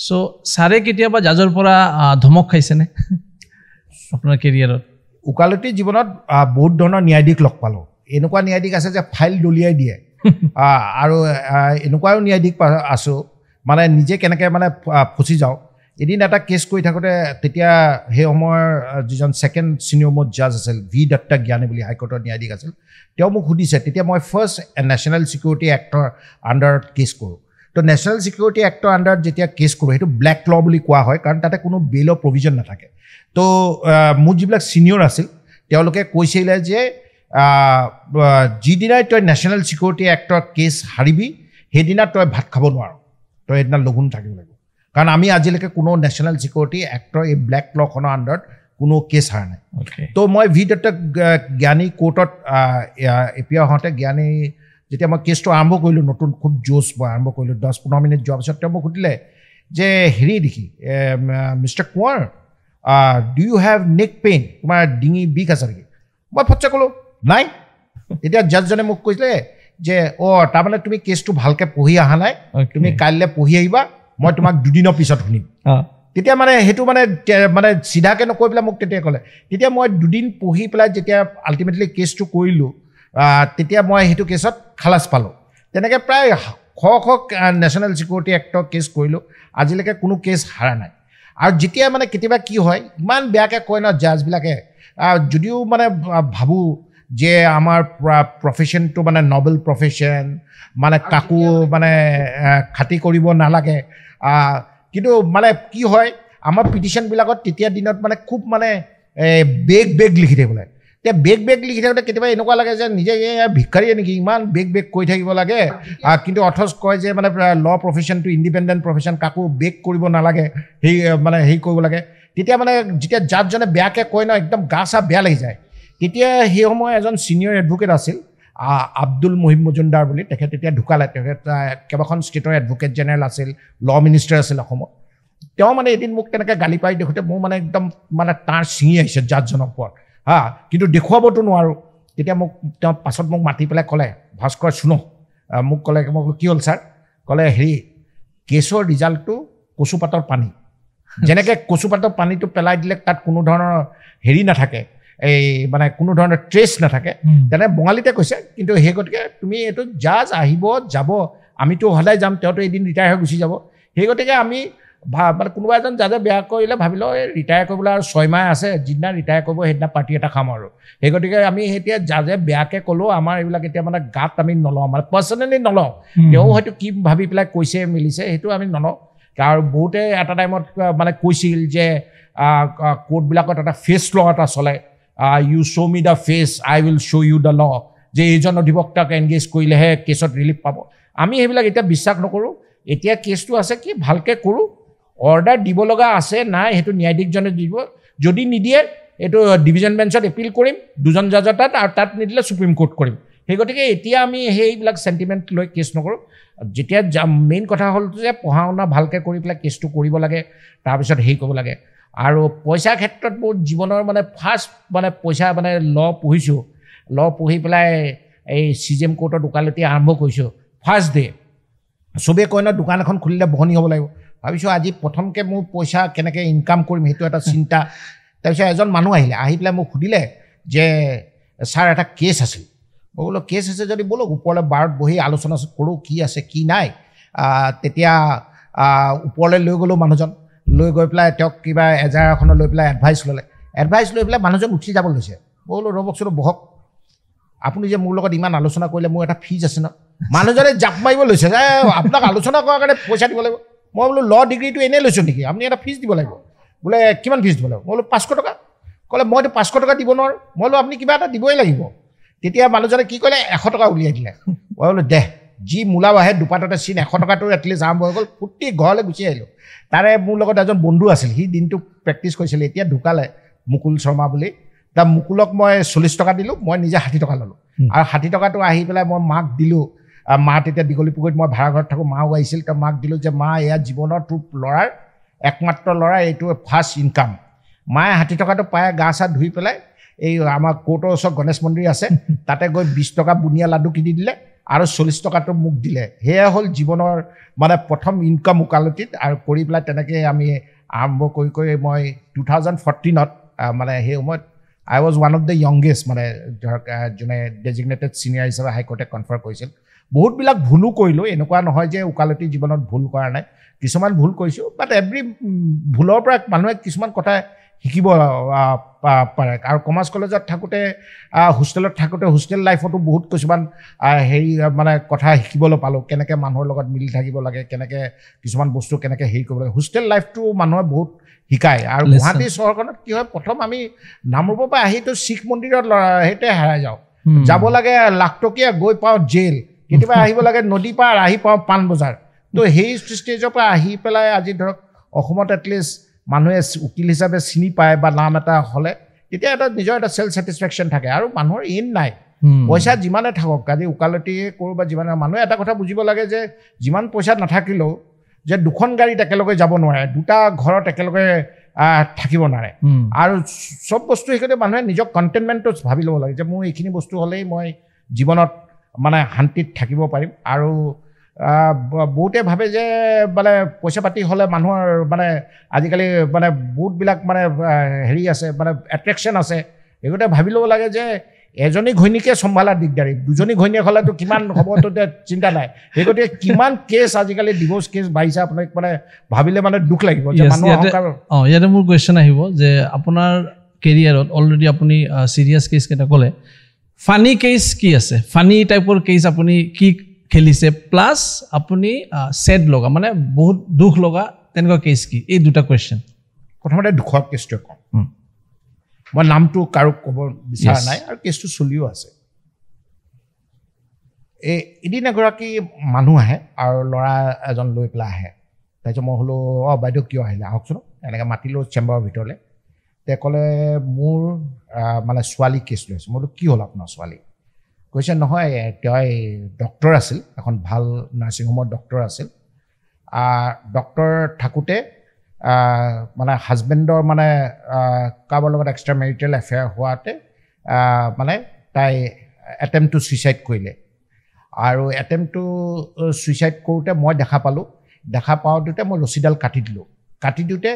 চ' ছাৰে কেতিয়াবা জাজৰ পৰা ধমক খাইছেনে আপোনাৰ কেৰিয়াৰত? ওকালতি জীৱনত বহুত ধৰণৰ ন্যায়াধীশ লগ পালোঁ। এনেকুৱা ন্যায়াধীশ আছে যে ফাইল দলিয়াই দিয়ে, আৰু এনেকুৱাও ন্যায়াধীশ আছোঁ মানে নিজে কেনেকৈ মানে ফচি যাওঁ। এদিন এটা কেছ কৰি থাকোঁতে তেতিয়া সেই সময়ৰ যিজন ছেকেণ্ড ছিনিয়ৰ মোষ্ট জাজ আছিল, ভি দত্তা জ্ঞানী বুলি হাইকোৰ্টৰ ন্যায়াধীশ আছিল, তেওঁ মোক সুধিছে। তেতিয়া মই ফাৰ্ষ্ট নেশ্যনেল ছিকিউৰিটি এক্টৰ আণ্ডাৰত কেছ কৰোঁ। তো নেশ্যনেল ছিকিউৰিটি এক্টৰ আণ্ডাৰত যেতিয়া কেছ কৰোঁ, সেইটো ব্লেক ল বুলি কোৱা হয়, কাৰণ তাতে কোনো বেইলৰ প্ৰভিজন নাথাকে। তো মোৰ যিবিলাক ছিনিয়ৰ আছিল তেওঁলোকে কৈছিলে যে যিদিনাই তই নেশ্যনেল ছিকিউৰিটি এক্টৰ কেছ হাৰিবি, সেইদিনা তই ভাত খাব নোৱাৰ, তই সেইদিনা লঘোণ থাকিব লাগিব। কাৰণ আমি আজিলৈকে কোনো নেশ্যনেল ছিকিউৰিটি এক্টৰ এই ব্লেক লখনৰ আণ্ডাৰত কোনো কেছ হাৰা নাই। তো মই ভি দত্ত জ্ঞানী কোৰ্টত এপিয়াৰ হওঁতে জ্ঞানী যেতিয়া মই কেছটো আৰম্ভ কৰিলোঁ, নতুন খুব জোচ মই আৰম্ভ কৰিলোঁ, 10-15 মিনিট যোৱাৰ পিছত তেওঁ মোক সুধিলে যে হেৰি দেখি mister Konwar, do you have neck pain, তোমাৰ ডিঙি বিষ আছে নেকি? মই ফটচে ক'লোঁ নাই। তেতিয়া জাজজনে মোক কৈছিলে যে অ' তাৰমানে তুমি কেছটো ভালকৈ পঢ়ি অহা নাই, তুমি কাইলৈ পঢ়ি আহিবা, মই তোমাক দুদিনৰ পিছত শুনিম। তেতিয়া মানে সেইটো মানে মানে চিধাকৈ নকৈ পেলাই মোক তেতিয়া ক'লে। তেতিয়া মই দুদিন পঢ়ি পেলাই যেতিয়া আল্টিমেটলি কেছটো কৰিলোঁ, তেতিয়া মই সেইটো কেছত খালাচ পালোঁ। তেনেকৈ প্ৰায় শ শ নেশ্যনেল ছিকিউৰিটি এক্টৰ কেছ কৰিলোঁ, আজিলৈকে কোনো কেছ হাৰা নাই। আৰু যেতিয়া মানে কেতিয়াবা কি হয়, ইমান বেয়াকৈ কয় ন জাজবিলাকে, যদিও মানে ভাবোঁ যে আমাৰ প্ৰফেশ্যনটো মানে নবেল প্ৰফেশ্যন, মানে কাকো মানে খাতি কৰিব নালাগে, কিন্তু মানে কি হয় আমাৰ পিটিশ্যনবিলাকত তেতিয়া দিনত মানে খুব মানে বেগ বেগ লিখি থাকিব লাগে। এতিয়া বেগ বেগ লিখি থাকোঁতে কেতিয়াবা এনেকুৱা লাগে যে নিজে ভিক্ষাৰীয়ে নেকি, ইমান বেগ বেগ কৈ থাকিব লাগে, কিন্তু অথচ কয় যে মানে ল প্ৰফেশ্যনটো ইণ্ডিপেণ্ডেণ্ট প্ৰফেশ্যন, কাকো বেগ কৰিব নালাগে, সেই মানে হেৰি কৰিব লাগে। তেতিয়া মানে যেতিয়া জাজজনে বেয়াকৈ কয় ন, একদম গা চা বেয়া লাগি যায়। তেতিয়া সেই সময়ত এজন ছিনিয়ৰ এডভকেট আছিল, আব্দুল মহিব মজুমদাৰ বুলি, তেখেত তেতিয়া ঢুকালে। তেখেত কেইবাখন ষ্টেটৰ এডভকেট জেনেৰেল আছিল, ল মিনিষ্টাৰ আছিল অসমত। তেওঁ মানে এদিন মোক তেনেকৈ গালি পাৰি দেখোঁতে মোৰ মানে একদম মানে তাঁৰ ছিঙি আহিছে জাজজনৰ ওপৰত, হা, কিন্তু দেখুৱাবতো নোৱাৰোঁ। তেতিয়া মোক তেওঁ পাছত মোক মাতি পেলাই ক'লে, ভাস্কৰ শুনো, মোক ক'লে, মই কি হ'ল ছাৰ? ক'লে হেৰি কেছৰ ৰিজাল্টটো কচুপাতৰ পানী, যেনেকৈ কচুপাতৰ পানীটো পেলাই দিলে তাত কোনো ধৰণৰ হেৰি নাথাকে, এই মানে কোনো ধৰণৰ ট্ৰেছ নাথাকে, তেনে বঙালীতে কৈছে। কিন্তু সেই গতিকে তুমি এইটো জাজ আহিব যাব, আমিতো সদায় যাম, তেওঁতো এদিন ৰিটায়াৰ হৈ গুচি যাব। সেই গতিকে আমি মানে কোনোবা এজন জাজে বেয়া কৰিলে ভাবিলোঁ এই ৰিটায়াৰ কৰিবলৈ আৰু 6 মাহ আছে, যিদিনা ৰিটায়াৰ কৰিব সেইদিনা পাৰ্টি এটা খাম আৰু। সেই গতিকে আমি এতিয়া জাজে বেয়াকৈ ক'লেও আমাৰ এইবিলাক এতিয়া মানে গাত আমি নলওঁ, মানে পাৰ্চনেলি নলওঁ। তেওঁ হয়তো কি ভাবি পেলাই কৈছে মিলিছে সেইটো আমি নলওঁ। আৰু বহুতে এটা টাইমত মানে কৈছিল যে কোৰ্টবিলাকত এটা ফেচ ল এটা চলে, you show me the face I will show you the law, যে এইজন অধিবক্তাক এনগেজ কৰিলেহে কেছত ৰিলিফ পাব। আমি সেইবিলাক এতিয়া বিশ্বাস নকৰোঁ। এতিয়া কেছটো আছে কি ভালকৈ কৰোঁ, অৰ্ডাৰ দিব লগা আছে নাই সেইটো ন্যায়াধীশজনে দিব, যদি নিদিয়ে এইটো ডিভিজন বেঞ্চত এপিল কৰিম দুজন জাজৰ তাত, আৰু তাত নিদিলে ছুপ্ৰিম কোৰ্ট কৰিম। সেই গতিকে এতিয়া আমি সেইবিলাক চেণ্টিমেণ্ট লৈ কেছ নকৰোঁ। যেতিয়া মেইন কথা হ'ল যে পঢ়া শুনা ভালকৈ কৰি পেলাই কেছটো কৰিব লাগে, তাৰপিছত হেৰি কৰিব লাগে। আৰু পইচাৰ ক্ষেত্ৰত মোৰ জীৱনৰ মানে ফাৰ্ষ্ট মানে পইচা মানে ল পঢ়িছোঁ, ল পঢ়ি পেলাই এই চি জি এম কোৰ্টৰ ওকালতি আৰম্ভ কৰিছোঁ। ফাৰ্ষ্ট ডে চবেই কয় ন দোকান এখন খুলিলে বহনি হ'ব লাগিব, ভাবিছোঁ আজি প্ৰথমকৈ মোৰ পইচা কেনেকৈ ইনকাম কৰিম সেইটো এটা চিন্তা। তাৰপিছত এজন মানুহ আহিলে, আহি পেলাই মোক সুধিলে যে ছাৰ এটা কেছ আছিল। মই বোলো কেছ আছে যদি ব'লক ওপৰলৈ বাৰত বহি আলোচনা কৰোঁ কি আছে কি নাই। তেতিয়া ওপৰলৈ লৈ গ'লোঁ মানুহজন, লৈ গৈ পেলাই তেওঁক কিবা এজাহাৰ এখনত লৈ পেলাই এডভাইচ ল'লে। এডভাইচ লৈ পেলাই মানুহজন উঠি যাব লৈছে। মই বোলো ৰ'বকচোন বহক। আপুনি যে মোৰ লগত ইমান আলোচনা কৰিলে, মোৰ এটা ফিজ আছে ন। মানুহজনে জাপ মাৰিব লৈছে যে আপোনাক আলোচনা কৰাৰ কাৰণে পইচা দিব লাগিব। মই বোলো ল ডিগ্ৰীটো এনেই লৈছোঁ নেকি, আপুনি এটা ফিজ দিব লাগিব। বোলে কিমান ফিজ দিব লাগিব? মই বোলো 500 টকা। ক'লে মইতো 500 টকা দিব নোৱাৰোঁ। মই বোলো আপুনি কিবা এটা দিবই লাগিব। তেতিয়া মানুহজনে কি ক'লে, 100 টকা উলিয়াই দিলে। মই বোলো দে, যি মূলাও আহে দুপাততে চিন, 100 টকাটো এটলিষ্ট আৰম্ভ হৈ গ'ল। ফূৰ্তি ঘৰলৈ গুচি আহিলোঁ। তাৰে মোৰ লগত এজন বন্ধু আছিল, সি দিনটো প্ৰেক্টিছ কৰিছিল, এতিয়া ঢুকালে, মুকুল শৰ্মা বুলি। তাৰ মুকুলক মই 40 টকা দিলোঁ, মই নিজে 60 টকা ল'লোঁ। আৰু 60 টকাটো আহি পেলাই মই মাক দিলোঁ। মা তেতিয়া দীঘলী পুখুৰীত মই ভাড়া ঘৰত থাকোঁ, মাও আহিছিল। তাৰ মাক দিলোঁ যে মা, এয়া জীৱনৰ তোৰ ল'ৰাৰ একমাত্ৰ ল'ৰা, এইটো ফাৰ্ষ্ট ইনকাম। মায়ে 60 টকাটো পাই গা চা ধুই পেলাই এই আমাৰ কোৰ্টৰ ওচৰত গণেশ মন্দিৰ আছে, তাতে গৈ 20 টকা বুনিয়া লাডু কিনি দিলে আৰু 40 টকাটো মোক দিলে। সেয়া হ'ল জীৱনৰ মানে প্ৰথম ইনকাম ওকালতিত। আৰু কৰি পেলাই তেনেকৈ আমি আৰম্ভ কৰি কৰি মই 2014ত মানে সেই সময়ত I was one of the youngest, মানে ধৰক যোনে ডেজিগনেটেড ছিনিয়ৰ হিচাপে হাইকোৰ্টে কনফাৰ কৰিছিল। বহুতবিলাক ভুলো কৰিলোঁ, এনেকুৱা নহয় যে ওকালতি জীৱনত ভুল কৰা নাই, কিছুমান ভুল কৰিছোঁ। বাট এভৰি ভুলৰ পৰা মানুহে কিছুমান কথা শিকিব পাৰে। আৰু কমাৰ্চ কলেজত থাকোঁতে, হোষ্টেলত থাকোঁতে হোষ্টেল লাইফতো বহুত কিছুমান হেৰি মানে কথা শিকিবলৈ পালোঁ, কেনেকৈ মানুহৰ লগত মিলি থাকিব লাগে, কেনেকৈ কিছুমান বস্তু কেনেকৈ হেৰি কৰিব লাগে। হোষ্টেল লাইফটো মানুহে বহুত শিকায়। আৰু গুৱাহাটী চহৰখনত কি হয়, প্ৰথম আমি নামৰূপৰ পৰা আহিতো শিখ মন্দিৰত সেইটোৱে হেৰাই যাওঁ, যাব লাগে লাখটকীয়া, গৈ পাওঁ জেল, কেতিয়াবা আহিব লাগে নদী পাৰ, আহি পাওঁ পাণবজাৰ। তো সেই ষ্টেজৰ পৰা আহি পেলাই আজি ধৰক অসমত এটলিষ্ট মানুহে উকিল হিচাপে চিনি পায় বা নাম এটা হ'লে তেতিয়া এটা নিজৰ এটা চেল্ফ ছেটিছফেকশ্যন থাকে। আৰু মানুহৰ এইম নাই, পইচা যিমানে থাকক, আজি ওকালতিয়ে কৰোঁ বা যিমানে, মানুহে এটা কথা বুজিব লাগে যে যিমান পইচা নাথাকিলেও যে দুখন গাড়ীত একেলগে যাব নোৱাৰে, দুটা ঘৰত একেলগে থাকিব নোৱাৰে। আৰু চব বস্তু সেইকাৰণে মানুহে নিজৰ কণ্টেইনমেণ্টটো ভাবি ল'ব লাগে যে মোৰ এইখিনি বস্তু হ'লেই মই জীৱনত মানে শান্তিত থাকিব পাৰিম। আৰু বহুতে ভাবে যে মানে পইচা পাতি হ'লে মানুহৰ মানে আজিকালি মানে বহুতবিলাক মানে হেৰি আছে, মানে এট্ৰেকশ্যন আছে। সেইগতে ভাবি ল'ব লাগে যে এজনী ঘৈণীকে চম্ভালা দিগদাৰী, দুজনী ঘৈণীয়েক হ'লেতো কিমান হ'ব তো চিন্তা নাই। সেই গতিকে কিমান কেছ আজিকালি ডিভ'ৰ্চ কেছ বাঢ়িছে, আপোনাক মানে ভাবিলে মানে দুখ লাগিব যে মানুহ। ইয়াতে মোৰ কুৱেশ্যন আহিব যে আপোনাৰ কেৰিয়াৰত অলৰেডি আপুনি চিৰিয়াছ কেছ কেইটা ক'লে, ফানি কেছ কি আছে? ফানি টাইপৰ কেছ আপুনি কি খেলিছে, প্লাছ আপুনি ছেড লগা মানে বহুত দুখ লগা তেনেকুৱা কেছ কি? এই দুটা কুৱেশ্যন। প্ৰথমতে দুখৰ কেছটোৱে কওঁ, মই নামটো কাৰো ক'ব বিচৰা নাই আৰু কেছটো চলিও আছে। এই এদিন এগৰাকী মানুহ আহে আৰু ল'ৰা এজন লৈ পেলাই আহে। তাৰপিছত মই হ'লো, অঁ বাইদেউ কিয় আহিলে, আহকচোন, এনেকৈ মাতিলোঁ চেম্বাৰৰ ভিতৰলৈ। তেওঁ ক'লে মোৰ মানে ছোৱালী কেছ লৈ আছোঁ। মই বোলো কি হ'ল আপোনাৰ ছোৱালী? কৈছে নহয়, তেওঁ ডক্টৰ আছিল, এখন ভাল নাৰ্ছিং হোমৰ ডক্টৰ আছিল। ডক্টৰ থাকোঁতে মানে হাজবেণ্ডৰ মানে কাৰোবাৰ লগত এক্সট্ৰা মেৰিটেল এফেয়াৰ হোৱাতে মানে তাই এটেম্প টু ছুইচাইড কৰিলে। আৰু এটেম্প টু ছুইচাইড কৰোঁতে মই দেখা পালোঁ, দেখা পাওঁতে মই ৰছীডাল কাটি দিলোঁ। কাটি দিওঁতে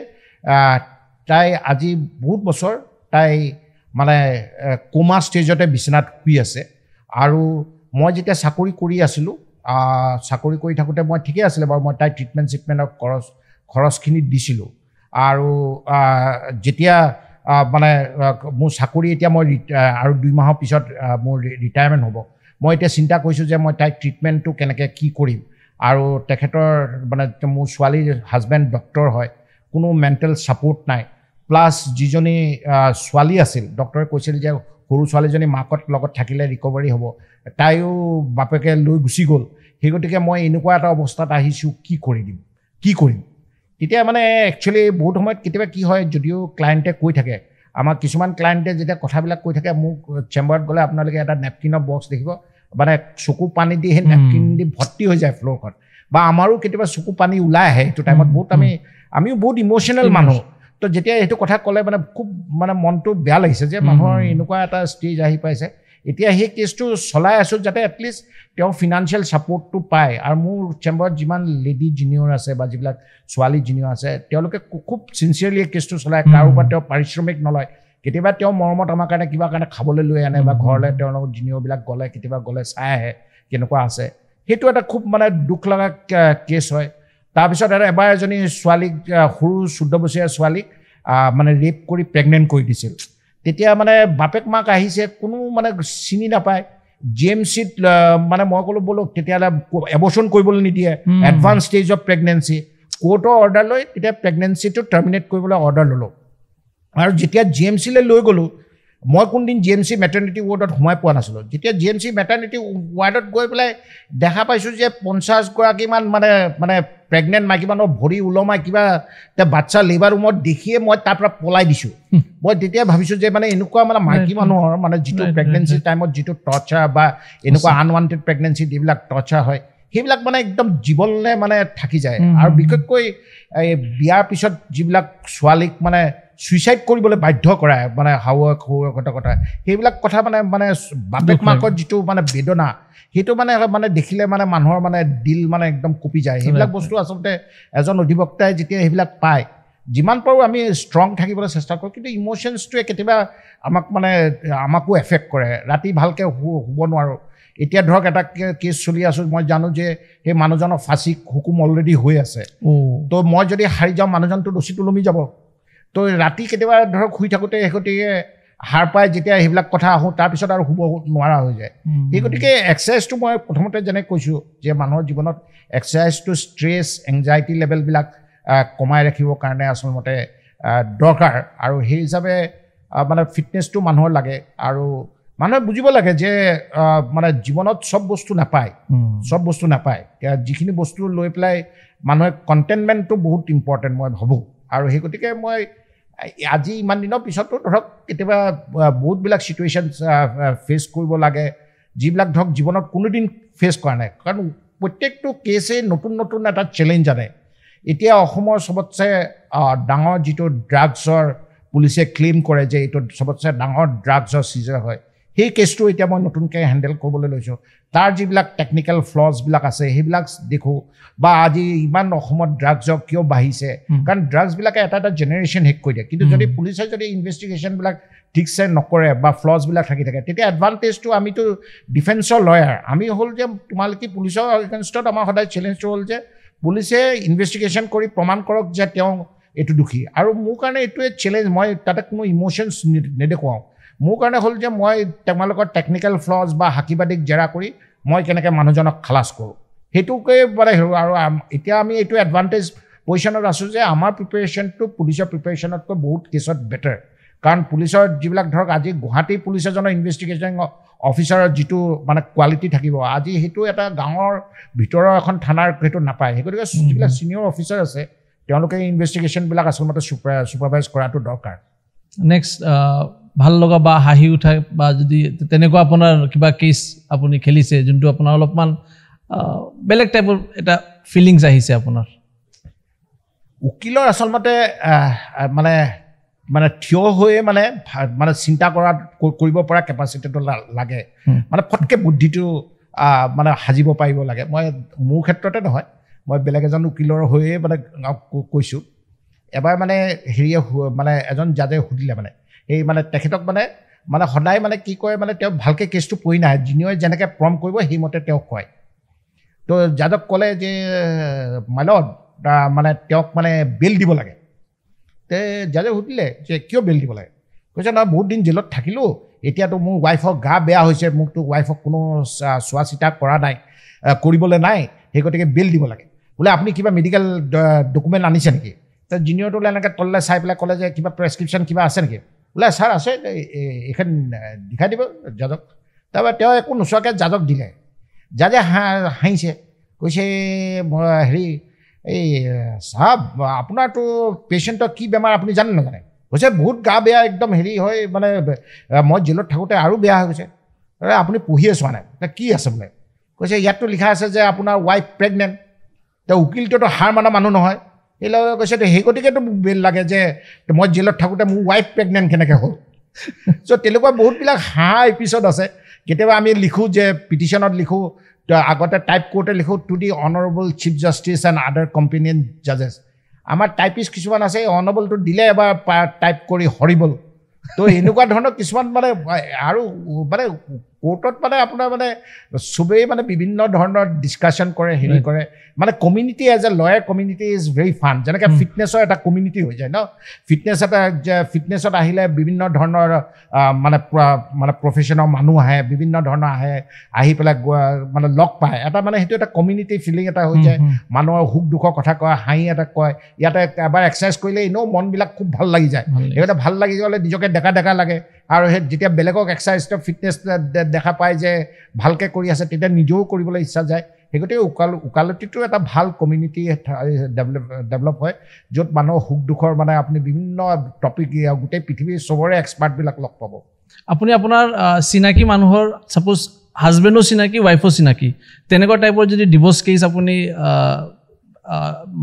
তাই আজি বহুত বছৰ তাই মানে কোমা ষ্টেজতে বিচনাত শুই আছে। আৰু মই যেতিয়া চাকৰি কৰি আছিলোঁ, চাকৰি কৰি থাকোঁতে মই ঠিকেই আছিলে বাৰু, মই তাই ট্ৰিটমেণ্ট চিটমেণ্টৰ খৰচখিনি দিছিলোঁ। আৰু যেতিয়া মানে মোৰ চাকৰি এতিয়া মই আৰু 2 মাহৰ পিছত মোৰ ৰিটায়াৰমেণ্ট হ'ব, মই এতিয়া চিন্তা কৰিছোঁ যে মই তাইক ট্ৰিটমেণ্টটো কেনেকৈ কি কৰিম। আৰু তেখেতৰ মানে মোৰ ছোৱালীৰ হাজবেণ্ড ডক্টৰ হয়, কোনো মেণ্টেল ছাপৰ্ট নাই। প্লাছ যিজনী ছোৱালী আছিল, ডক্টৰে কৈছিল যে সৰু ছোৱালীজনী মাকৰ লগত থাকিলে ৰিকভাৰী হ'ব, তাইও বাপেকে লৈ গুচি গ'ল। সেই গতিকে মই এনেকুৱা এটা অৱস্থাত আহিছোঁ, কি কৰি দিম, কি কৰিম। তেতিয়া মানে একচুৱেলি বহুত সময়ত কেতিয়াবা কি হয়, যদিও ক্লায়েণ্টে কৈ থাকে, আমাৰ কিছুমান ক্লায়েণ্টে যেতিয়া কথাবিলাক কৈ থাকে, মোক চেম্বাৰত গ'লে আপোনালোকে এটা নেপকিনৰ বক্স দেখিব, মানে চকু পানী দি সেই নেপকিন দি ভৰ্তি হৈ যায় ফ্ল'ৰখন, বা আমাৰো কেতিয়াবা চকু পানী ওলাই আহে সেইটো টাইমত। বহুত আমিও বহুত ইম'চনেল মানুহ, তো যেতিয়া সেইটো কথা ক'লে মানে খুব মানে মনটো বেয়া লাগিছে যে মানুহৰ এনেকুৱা এটা ষ্টেজ আহি পাইছে। এতিয়া সেই কেছটো চলাই আছোঁ যাতে এটলিষ্ট তেওঁ ফিনান্সিয়েল ছাপৰ্টটো পায়। আৰু মোৰ চেম্বাৰত যিমান লেডি জুনিয়ৰ আছে বা যিবিলাক ছোৱালী জুনিয়ৰ আছে, তেওঁলোকে খুব চিনচিয়াৰলি এই কেছটো চলায়। কাৰো পৰা তেওঁ পাৰিশ্ৰমিক নলয়। কেতিয়াবা তেওঁ মৰমত আমাৰ কাৰণে কিবা কাৰণে খাবলৈ লৈ আনে বা ঘৰলৈ তেওঁলোক জুনিয়ৰবিলাক গ'লে কেতিয়াবা গ'লে চাই আহে কেনেকুৱা আছে। সেইটো এটা খুব মানে দুখ লগা কেছ হয়। তাৰপিছত এবাৰ এজনী ছোৱালীক, সৰু 14 বছৰীয়া ছোৱালীক মানে ৰেপ কৰি প্ৰেগনেণ্ট কৰি দিছিল। তেতিয়া মানে বাপেক মাক আহিছে, কোনো মানে চিনি নাপায়। জি এম চিত মানে মই ক'লোঁ ব'লক, তেতিয়াহ'লে এবৰ্চন কৰিবলৈ নিদিয়ে, এডভান্স ষ্টেজ অফ প্ৰেগনেঞ্চি। কোৰ্টৰ অৰ্ডাৰ লৈ তেতিয়া প্ৰেগনেঞ্চিটো টাৰ্মিনেট কৰিবলৈ অৰ্ডাৰ ল'লোঁ। আৰু যেতিয়া জি এম চিলৈ লৈ গ'লোঁ, মই কোনদিন জি এম চি মেটাৰ্নিটি ৱাৰ্ডত সোমাই পোৱা নাছিলোঁ। যেতিয়া জি এম চি মেটাৰ্নিটি ৱাৰ্ডত গৈ পেলাই দেখা পাইছোঁ যে 50 গৰাকীমান মানে মানে প্ৰেগনেণ্ট মাইকী মানুহৰ ভৰি ওলমাই কিবা এতিয়া বাচ্ছা লেবাৰ ৰুমত দেখিয়ে মই তাৰ পৰা পলাই দিছোঁ। মই তেতিয়া ভাবিছোঁ যে মানে এনেকুৱা মানে মাইকী মানুহৰ মানে যিটো প্ৰেগনেঞ্চি টাইমত যিটো টৰ্চাৰ বা এনেকুৱা আনৱান্টেড প্ৰেগনেঞ্চি যিবিলাক টৰ্চাৰ হয়, সেইবিলাক মানে একদম জীৱনলৈ মানে থাকি যায়। আৰু বিশেষকৈ এই বিয়াৰ পিছত যিবিলাক ছোৱালীক মানে ছুইচাইড কৰিবলৈ বাধ্য কৰায়, মানে শাহুৱেক শহুৱেকহঁতৰ কথা, সেইবিলাক কথা মানে মানে বাপেক মাকৰ যিটো মানে বেদনা, সেইটো মানে মানে দেখিলে মানে মানুহৰ মানে দিল মানে একদম কঁপি যায়। সেইবিলাক বস্তু আচলতে এজন অধিবক্তাই যেতিয়া সেইবিলাক পায়, যিমান পাৰোঁ আমি ষ্ট্ৰং থাকিবলৈ চেষ্টা কৰোঁ, কিন্তু ইম'শ্যনছটোৱে কেতিয়াবা আমাক মানে আমাকো এফেক্ট কৰে। ৰাতি ভালকৈ শুব নোৱাৰোঁ। এতিয়া ধৰক এটা কেছ চলি আছোঁ, মই জানো যে সেই মানুহজনৰ ফাঁচি হুকুম অলৰেডি হৈ আছে। তো মই যদি হাৰি যাওঁ, মানুহজনটো ৰছীত ওলমি যাব। তো ৰাতি কেতিয়াবা ধৰক শুই থাকোঁতে সেই গতিকে সাৰ পাই যেতিয়া সেইবিলাক কথা আহোঁ, তাৰপিছত আৰু শুব নোৱাৰা হৈ যায়। সেই গতিকে এক্সাৰচাইজটো মই প্ৰথমতে যেনে কৈছোঁ যে মানুহৰ জীৱনত এক্সাৰচাইজটো ষ্ট্ৰেছ, এংজাইটি লেভেলবিলাক কমাই ৰাখিবৰ কাৰণে আচলমতে দৰকাৰ। আৰু সেই হিচাপে মানে ফিটনেছটো মানুহৰ লাগে। আৰু মানুহে বুজিব লাগে যে মানে জীৱনত চব বস্তু নাপায়, চব বস্তু নাপায়। এতিয়া যিখিনি বস্তু লৈ পেলাই মানুহে কণ্টেনমেণ্টটো বহুত ইম্পৰ্টেণ্ট মই ভাবোঁ। আৰু সেই গতিকে মই আজি ইমান দিনৰ পিছতো ধৰক কেতিয়াবা বহুতবিলাক চিটুৱেশ্যন ফেচ কৰিব লাগে, যিবিলাক ধৰক জীৱনত কোনোদিন ফেচ কৰা নাই। কাৰণ প্ৰত্যেকটো কেছেই নতুন নতুন এটা চেলেঞ্জ আনে। এতিয়া অসমৰ চবতছে ডাঙৰ যিটো ড্ৰাগছৰ পুলিচে ক্লেইম কৰে যে এইটো চবতছে ডাঙৰ ড্ৰাগছৰ চিজাৰ হয়, সেই কেছটো এতিয়া মই নতুনকৈ হেণ্ডেল কৰিবলৈ লৈছোঁ। তাৰ যিবিলাক টেকনিকেল ফ্লজবিলাক আছে, সেইবিলাক দেখোঁ। বা আজি ইমান অসমত ড্ৰাগছৰ কিয় বাঢ়িছে? কাৰণ ড্ৰাগছবিলাকে এটা এটা জেনেৰেশ্যন শেষ কৰি দিয়ে। কিন্তু যদি পুলিচে যদি ইনভেষ্টিগেশ্যনবিলাক ঠিকছে নকৰে বা ফ্লজবিলাক থাকি থাকে, তেতিয়া এডভান্টেজটো আমিতো ডিফেন্সৰ লয়াৰ আমি হ'ল যে তোমালোকে পুলিচৰ এগেইনষ্টত আমাৰ সদায় চেলেঞ্জটো হ'ল যে পুলিচে ইনভেষ্টিগেশ্যন কৰি প্ৰমাণ কৰক যে তেওঁ এইটো দোষী। আৰু মোৰ কাৰণে এইটোৱে চেলেঞ্জ। মই তাতে কোনো ইম'শ্যনছ নেদেখুৱাওঁ। মোৰ কাৰণে হ'ল যে মই তেওঁলোকৰ টেকনিকেল ফ্লজ বা সাক্ষীবাদীক জেৰা কৰি মই কেনেকৈ মানুহজনক খালাচ কৰোঁ, সেইটোকে মানে। আৰু এতিয়া আমি এইটো এডভান্টেজ পজিশ্যনত আছোঁ যে আমাৰ প্ৰিপেৰেশ্যনটো পুলিচৰ প্ৰিপেৰেশ্যনতকৈ বহুত কেছত বেটাৰ। কাৰণ পুলিচৰ যিবিলাক ধৰক আজি গুৱাহাটী পুলিচ এজনৰ ইনভেষ্টিগেশ্যন অফিচাৰৰ যিটো মানে কোৱালিটি থাকিব, আজি সেইটো এটা গাঁৱৰ ভিতৰৰ এখন থানাৰ সেইটো নাপায়। সেই গতিকে যিবিলাক ছিনিয়ৰ অফিচাৰ আছে, তেওঁলোকে ইনভেষ্টিগেশ্যনবিলাক আচলতে ছুপাৰভাইজ কৰাটো দৰকাৰ। নেক্সট, ভাল লগা বা হাঁহি উঠা বা যদি তেনেকুৱা আপোনাৰ কিবা কেছ আপুনি খেলিছে, যোনটো আপোনাৰ অলপমান বেলেগ টাইপৰ এটা ফিলিংছ আহিছে আপোনাৰ? উকিলৰ আচলমতে মানে মানে থিয় হৈয়ে মানে মানে চিন্তা কৰা কৰিব পৰা কেপাচিটিটো লাগে। মানে ফটকৈ বুদ্ধিটো মানে সাজিব পাৰিব লাগে। মই মোৰ ক্ষেত্ৰতে নহয়, মই বেলেগ এজন উকিলৰ হৈয়ে মানে কৈছোঁ। এবাৰ মানে হেৰিয়ে মানে এজন জাজে সুধিলে, মানে সেই মানে তেখেতক মানে মানে সদায় মানে কি কয়, মানে তেওঁ ভালকৈ কেছটো পঢ়ি নাহে, জিনিয়ৰে যেনেকৈ প্ৰম্পট কৰিব সেইমতে তেওঁ কয়। তো জাজক ক'লে যে মাইলৰ্ড, মানে তেওঁক মানে বেল দিব লাগে। তে জাজে সুধিলে যে কিয় বেল দিব লাগে? কৈছে, নহয়, বহুত দিন জেলত থাকিলোঁ, এতিয়াতো মোৰ ৱাইফৰ গা বেয়া হৈছে, মোকতো ৱাইফক কোনো চোৱা চিতা কৰা নাই, কৰিবলৈ নাই, সেই গতিকে বেল দিব লাগে। বোলে আপুনি কিবা মেডিকেল ডকুমেণ্ট আনিছে নেকি? ত জিনিয়ৰটোলৈ এনেকৈ তললৈ চাই পেলাই ক'লে যে কিবা প্ৰেছক্ৰিপশ্যন কিবা আছে নেকি? বোলে ছাৰ আছে, এইখন দেখাই দিব জাজক। তাৰপৰা তেওঁ একো নোচোৱাকৈ জাজক দিলে। জাজে হাঁহিছে, কৈছে হেৰি এই চাহাব, আপোনাৰতো পেচেণ্টৰ কি বেমাৰ আপুনি জানে নাজানে? কৈছে বহুত গা বেয়া, একদম হেৰি হয়, মানে মই জেলত থাকোঁতে আৰু বেয়া হৈ গৈছে। আপুনি পঢ়িয়ে চোৱা নাই কি আছে বোলে। কৈছে ইয়াততো লিখা আছে যে আপোনাৰ ৱাইফ প্ৰেগনেণ্ট। তেওঁ উকিলটোতো হাৰ মানা মানুহ নহয়। সেই লগে কৈছে সেই গতিকেতো মোক বেল লাগে যে মই জেলত থাকোঁতে মোৰ ৱাইফ প্ৰেগনেণ্ট কেনেকৈ হ'ল? চ' তেনেকুৱা বহুতবিলাক হাঁহা এপিছ'ড আছে। কেতিয়াবা আমি লিখোঁ যে পিটিশ্যনত লিখোঁ, আগতে টাইপ কৰোঁতে লিখোঁ "To the Honourable Chief Justice and other competent judges"। আমাৰ টাইপিষ্ট কিছুমান আছে, এই অনাৰেবলটো দিলে এবাৰ টাইপ কৰি হৰিবল। তো এনেকুৱা ধৰণৰ কিছুমান মানে আৰু মানে কোৰ্টত মানে আপোনাৰ মানে চবেই মানে বিভিন্ন ধৰণৰ ডিছকাশ্যন কৰে, হেৰি কৰে, মানে community as a lawyer community is very fun. যেনেকৈ ফিটনেছৰ এটা কমিউনিটি হৈ যায় ন, ফিটনেছ এটা ফিটনেছত আহিলে বিভিন্ন ধৰণৰ মানে মানে প্ৰফেশ্যনৰ মানুহ আহে, বিভিন্ন ধৰণৰ আহে, আহি পেলাই মানে লগ পায়, এটা মানে সেইটো এটা কমিউনিটি ফিলিং এটা হৈ যায়। মানুহৰ সুখ দুখৰ কথা কয়, হাঁহি এটা কয়। ইয়াতে এবাৰ এক্সাৰচাইজ কৰিলে এনেও মনবিলাক খুব ভাল লাগি যায়, সেইকাৰণে ভাল লাগি গ'লে নিজকে ডেকা ডেকা লাগে। আৰু সেই যেতিয়া বেলেগক এক্সাৰচাইজটো ফিটনেছ দেখা পায় যে ভালকৈ কৰি আছে, তেতিয়া নিজেও কৰিবলৈ ইচ্ছা যায়। সেই গতিকে ওকালতিটো এটা ভাল কমিউনিটি ডেভেলপ হয়, য'ত মানুহৰ সুখ দুখৰ মানে আপুনি বিভিন্ন টপিক গোটেই পৃথিৱীৰ চবৰে এক্সপাৰ্টবিলাক লগ পাব। আপুনি আপোনাৰ চিনাকি মানুহৰ ছাপ'জ হাজবেণ্ডো চিনাকি, ৱাইফো চিনাকি, তেনেকুৱা টাইপৰ যদি ডিভ'ৰ্চ কেছ আপুনি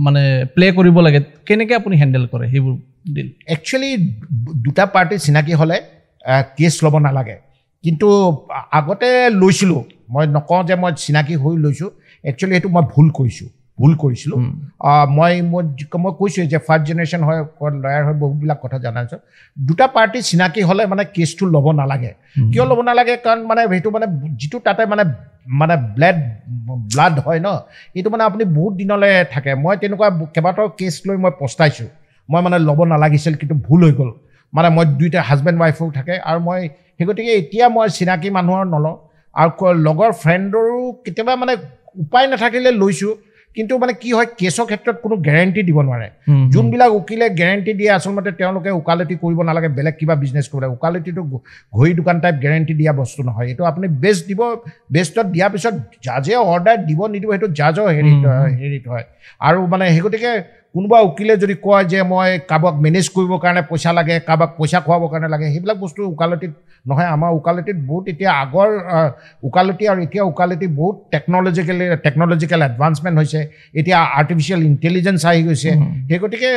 মানে প্লে কৰিব লাগে, কেনেকৈ আপুনি হেণ্ডেল কৰে সেইবোৰ ডিল? একচুৱেলি দুটা পাৰ্টি চিনাকি হ'লে কেছ ল'ব নালাগে, কিন্তু আগতে লৈছিলোঁ। মই নকওঁ যে মই চিনাকি হৈ লৈছোঁ, একচুৱেলি সেইটো মই ভুল কৰিছিলোঁ। মই মই কৈছোঁৱে যে ফাৰ্ষ্ট জেনেৰেশ্যন হয়, লয়াৰ হয়, বহুতবিলাক কথা জনাইছোঁ। দুটা পাৰ্টি চিনাকি হ'লে মানে কেছটো ল'ব নালাগে। কিয় ল'ব নালাগে? কাৰণ মানে সেইটো মানে যিটো তাতে মানে মানে ব্লাড হয় ন, এইটো মানে আপুনি বহুত দিনলৈ থাকে। মই তেনেকুৱা কেইবাটাও কেছ লৈ মই পস্তাইছোঁ, মই মানে ল'ব নালাগিছিল, কিন্তু ভুল হৈ গ'ল। মানে মই দুইটা হাজবেণ্ড ৱাইফো থাকে, আৰু মই সেই গতিকে এতিয়া মই চিনাকি মানুহৰ নলওঁ। আৰু লগৰ ফ্ৰেণ্ডৰো কেতিয়াবা মানে উপায় নাথাকিলে লৈছোঁ, কিন্তু মানে কি হয়, কেছৰ ক্ষেত্ৰত কোনো গেৰেণ্টি দিব নোৱাৰে। যোনবিলাক উকিলে গেৰেণ্টি দিয়ে, আচলতে তেওঁলোকে ওকালতি কৰিব নালাগে, বেলেগ কিবা বিজনেছ কৰিব লাগে। ওকালতিটো ঘড়ী দোকান টাইপ গেৰেণ্টি দিয়া বস্তু নহয়। এইটো আপুনি বেষ্ট দিব, বেষ্টত দিয়াৰ পিছত জাজে অৰ্ডাৰ দিব নিদিব সেইটো জাজৰ হেৰিত হয়। আৰু মানে সেই গতিকে কোনোবা উকিলে যদি কয় যে মই কাৰোবাক মেনেজ কৰিবৰ কাৰণে পইচা লাগে, কাৰোবাক পইচা খুৱাবৰ কাৰণে লাগে, সেইবিলাক বস্তু ওকালতিত নহয়। আমাৰ ওকালতিত বহুত এতিয়া আগৰ ওকালতি আৰু এতিয়া ওকালতি বহুত টেকন'লজিকেল এডভান্সমেণ্ট হৈছে, এতিয়া আৰ্টিফিচিয়েল ইণ্টেলিজেঞ্চ আহি গৈছে। সেই গতিকে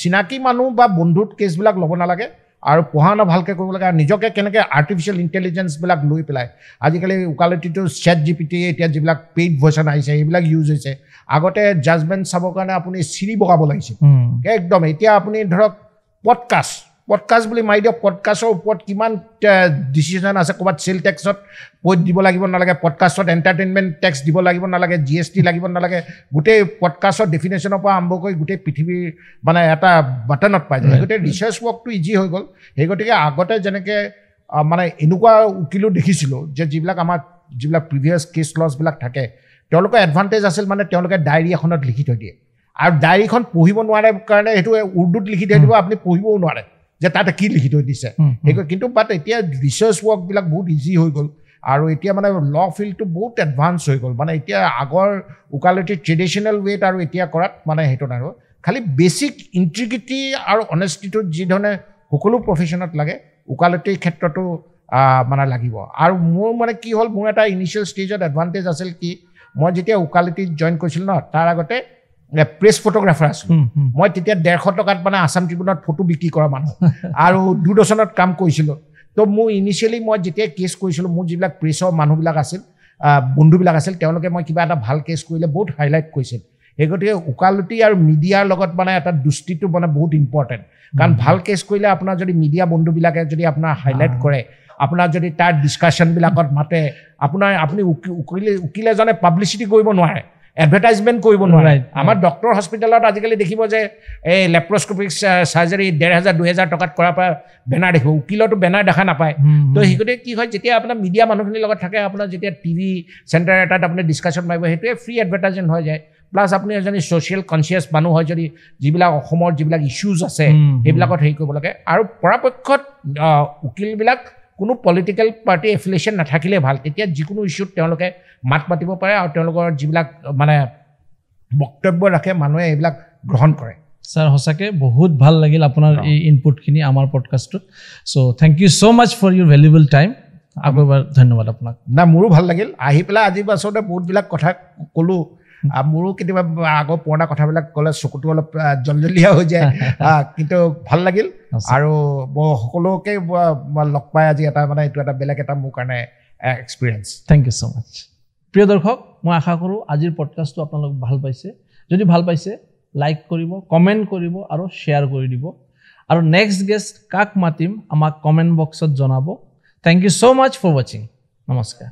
চিনাকি মানুহ বা বন্ধুত কেছবিলাক ল'ব নালাগে, আৰু পঢ়া শুনা ভালকৈ কৰিব লাগে, আৰু নিজকে কেনেকৈ আৰ্টিফিচিয়েল ইণ্টেলিজেঞ্চবিলাক লৈ পেলাই আজিকালি ওকালতিটো চেট GPT এতিয়া যিবিলাক পেইড ভাৰ্চন আহিছে সেইবিলাক ইউজ হৈছে। আগতে জাজমেণ্ট চাবৰ কাৰণে আপুনি চিৰি বগাব লাগিছিল একদম, এতিয়া আপুনি ধৰক পডকাষ্ট বুলি মাৰি দিয়ক, পডকাষ্টৰ ওপৰত কিমান ডিচিশ্যন আছে, ক'ৰবাত চেল টেক্সত পইণ্ট দিব লাগিব নালাগে, পডকাষ্টত এণ্টাৰটেইনমেণ্ট টেক্স দিব লাগিব নালাগে, GST লাগিব নালাগে, গোটেই পডকাষ্টৰ ডেফিনেশ্যনৰ পৰা আৰম্ভ কৰি গোটেই পৃথিৱীৰ মানে এটা বাটনত পাই যায়। সেই গতিকে ৰিচাৰ্চ ৱৰ্কটো ইজি হৈ গ'ল। সেই গতিকে আগতে যেনেকৈ মানে এনেকুৱা উকিলো দেখিছিলোঁ যে যিবিলাক আমাৰ যিবিলাক প্ৰিভিয়াছ কেছ লছবিলাক থাকে, তেওঁলোকৰ এডভান্টেজ আছিল মানে তেওঁলোকে ডায়েৰী এখনত লিখি থৈ দিয়ে, আৰু ডায়েৰীখন পঢ়িব নোৱাৰে কাৰণে সেইটো উৰ্দুত লিখি থৈ দিব, আপুনি পঢ়িবও নোৱাৰে যে তাতে কি লিখি থৈ দিছে। সেই কিন্তু বাট এতিয়া ৰিচাৰ্চ ৱৰ্কবিলাক বহুত ইজি হৈ গ'ল, আৰু এতিয়া মানে ল ফিল্ডটো বহুত এডভান্স হৈ গ'ল। মানে এতিয়া আগৰ ওকালতি ট্ৰেডিশ্যনেল ৱেত আৰু এতিয়া কৰাত মানে সেইটো নাই, খালি বেছিক ইণ্টিগ্ৰিটি আৰু অনেষ্টিটো যিধৰণে সকলো প্ৰফেশ্যনত লাগে, ওকালতিৰ ক্ষেত্ৰতো মানে লাগিব। আৰু মোৰ মানে কি হ'ল, মোৰ এটা ইনিচিয়েল ষ্টেজত এডভান্টেজ আছিল কি, মই যেতিয়া ওকালতিত জইন কৰিছিলোঁ ন, তাৰ আগতে প্ৰেছ ফটোগ্ৰাফাৰ আছিলোঁ মই। তেতিয়া 150 টকাত মানে আছাম ট্ৰিবিউনত ফটো বিক্ৰী কৰা মানুহ, আৰু দূৰদৰ্শনত কাম কৰিছিলোঁ। তো মোৰ ইনিচিয়েলি মই যেতিয়া কেছ কৰিছিলোঁ, মোৰ যিবিলাক প্ৰেছৰ মানুহবিলাক আছিল, বন্ধুবিলাক আছিল, তেওঁলোকে মই কিবা এটা ভাল কেছ কৰিলে বহুত হাইলাইট কৰিছিল। সেই গতিকে ওকালতি আৰু মিডিয়াৰ লগত মানে এটা দৃষ্টিটো মানে বহুত ইম্পৰ্টেণ্ট, কাৰণ ভাল কেছ কৰিলে আপোনাৰ যদি মিডিয়া বন্ধুবিলাকে যদি আপোনাৰ হাইলাইট কৰে, আপোনাৰ যদি তাৰ ডিছকাশ্যনবিলাকত মাতে, আপোনাৰ আপুনি উকিল এজনে পাব্লিচিটি কৰিব নোৱাৰে, এডভাৰটাইজমেণ্ট কৰিব নোৱাৰে। আমাৰ ডক্টৰ হস্পিটেলত আজিকালি দেখিব যে এই লেপ্ৰস্কপিক চাৰ্জাৰী 1500 2000 টকাত কৰাৰ পৰা বেনাৰ দেখিব, উকিলতো বেনাৰ দেখা নাপায়। তো সেই গতিকে কি হয়, যেতিয়া আপোনাৰ মিডিয়া মানুহখিনিৰ লগত থাকে, আপোনাৰ যেতিয়া টিভি চেণ্টাৰ এটাত আপুনি ডিছকাশ্যন মাৰিব, সেইটোৱে ফ্ৰী এডভাৰটাইজমেণ্ট হৈ যায়। প্লাছ আপুনি এজনী ছ'চিয়েল কনচিয়াছ মানুহ হয় যদি, যিবিলাক অসমৰ যিবিলাক ইছ্যুজ আছে সেইবিলাকত হেৰি কৰিব লাগে। আৰু পৰাপক্ষত উকিলবিলাক কোনো পলিটিকেল পাৰ্টি এফিলিয়েশ্যন নাথাকিলে ভাল, তেতিয়া যিকোনো ইছ্যুত তেওঁলোকে মাত মাতিব পাৰে আৰু তেওঁলোকৰ যিবিলাক মানে বক্তব্য ৰাখে মানুহে এইবিলাক গ্ৰহণ কৰে। ছাৰ সঁচাকৈ বহুত ভাল লাগিল আপোনাৰ এই ইনপুটখিনি আমাৰ পডকাষ্টটোত। So thank you so much for your valuable time. আকৌ এবাৰ ধন্যবাদ আপোনাক। না, মোৰো ভাল লাগিল আহি পেলাই। আজি আচলতে বহুতবিলাক কথা ক'লোঁ, মোৰো কেতিয়াবা আগৰ পুৰণা কথাবিলাক ক'লে চকুটো অলপ জলজলীয়া হৈ যায়, কিন্তু ভাল লাগিল। আৰু মই সকলোকে লগ পাই আজি এটা মানে এইটো এটা বেলেগ এটা মোৰ কাৰণে experience. Thank you so much. প্ৰিয় দৰ্শক, মই আশা কৰোঁ আজিৰ পডকাষ্টটো আপোনালোক ভাল পাইছে। যদি ভাল পাইছে লাইক কৰিব, কমেণ্ট কৰিব আৰু শ্বেয়াৰ কৰি দিব। আৰু নেক্সট গেষ্ট কাক মাতিম আমাক কমেণ্ট বক্সত জনাব। Thank you so much for watching. নমস্কাৰ।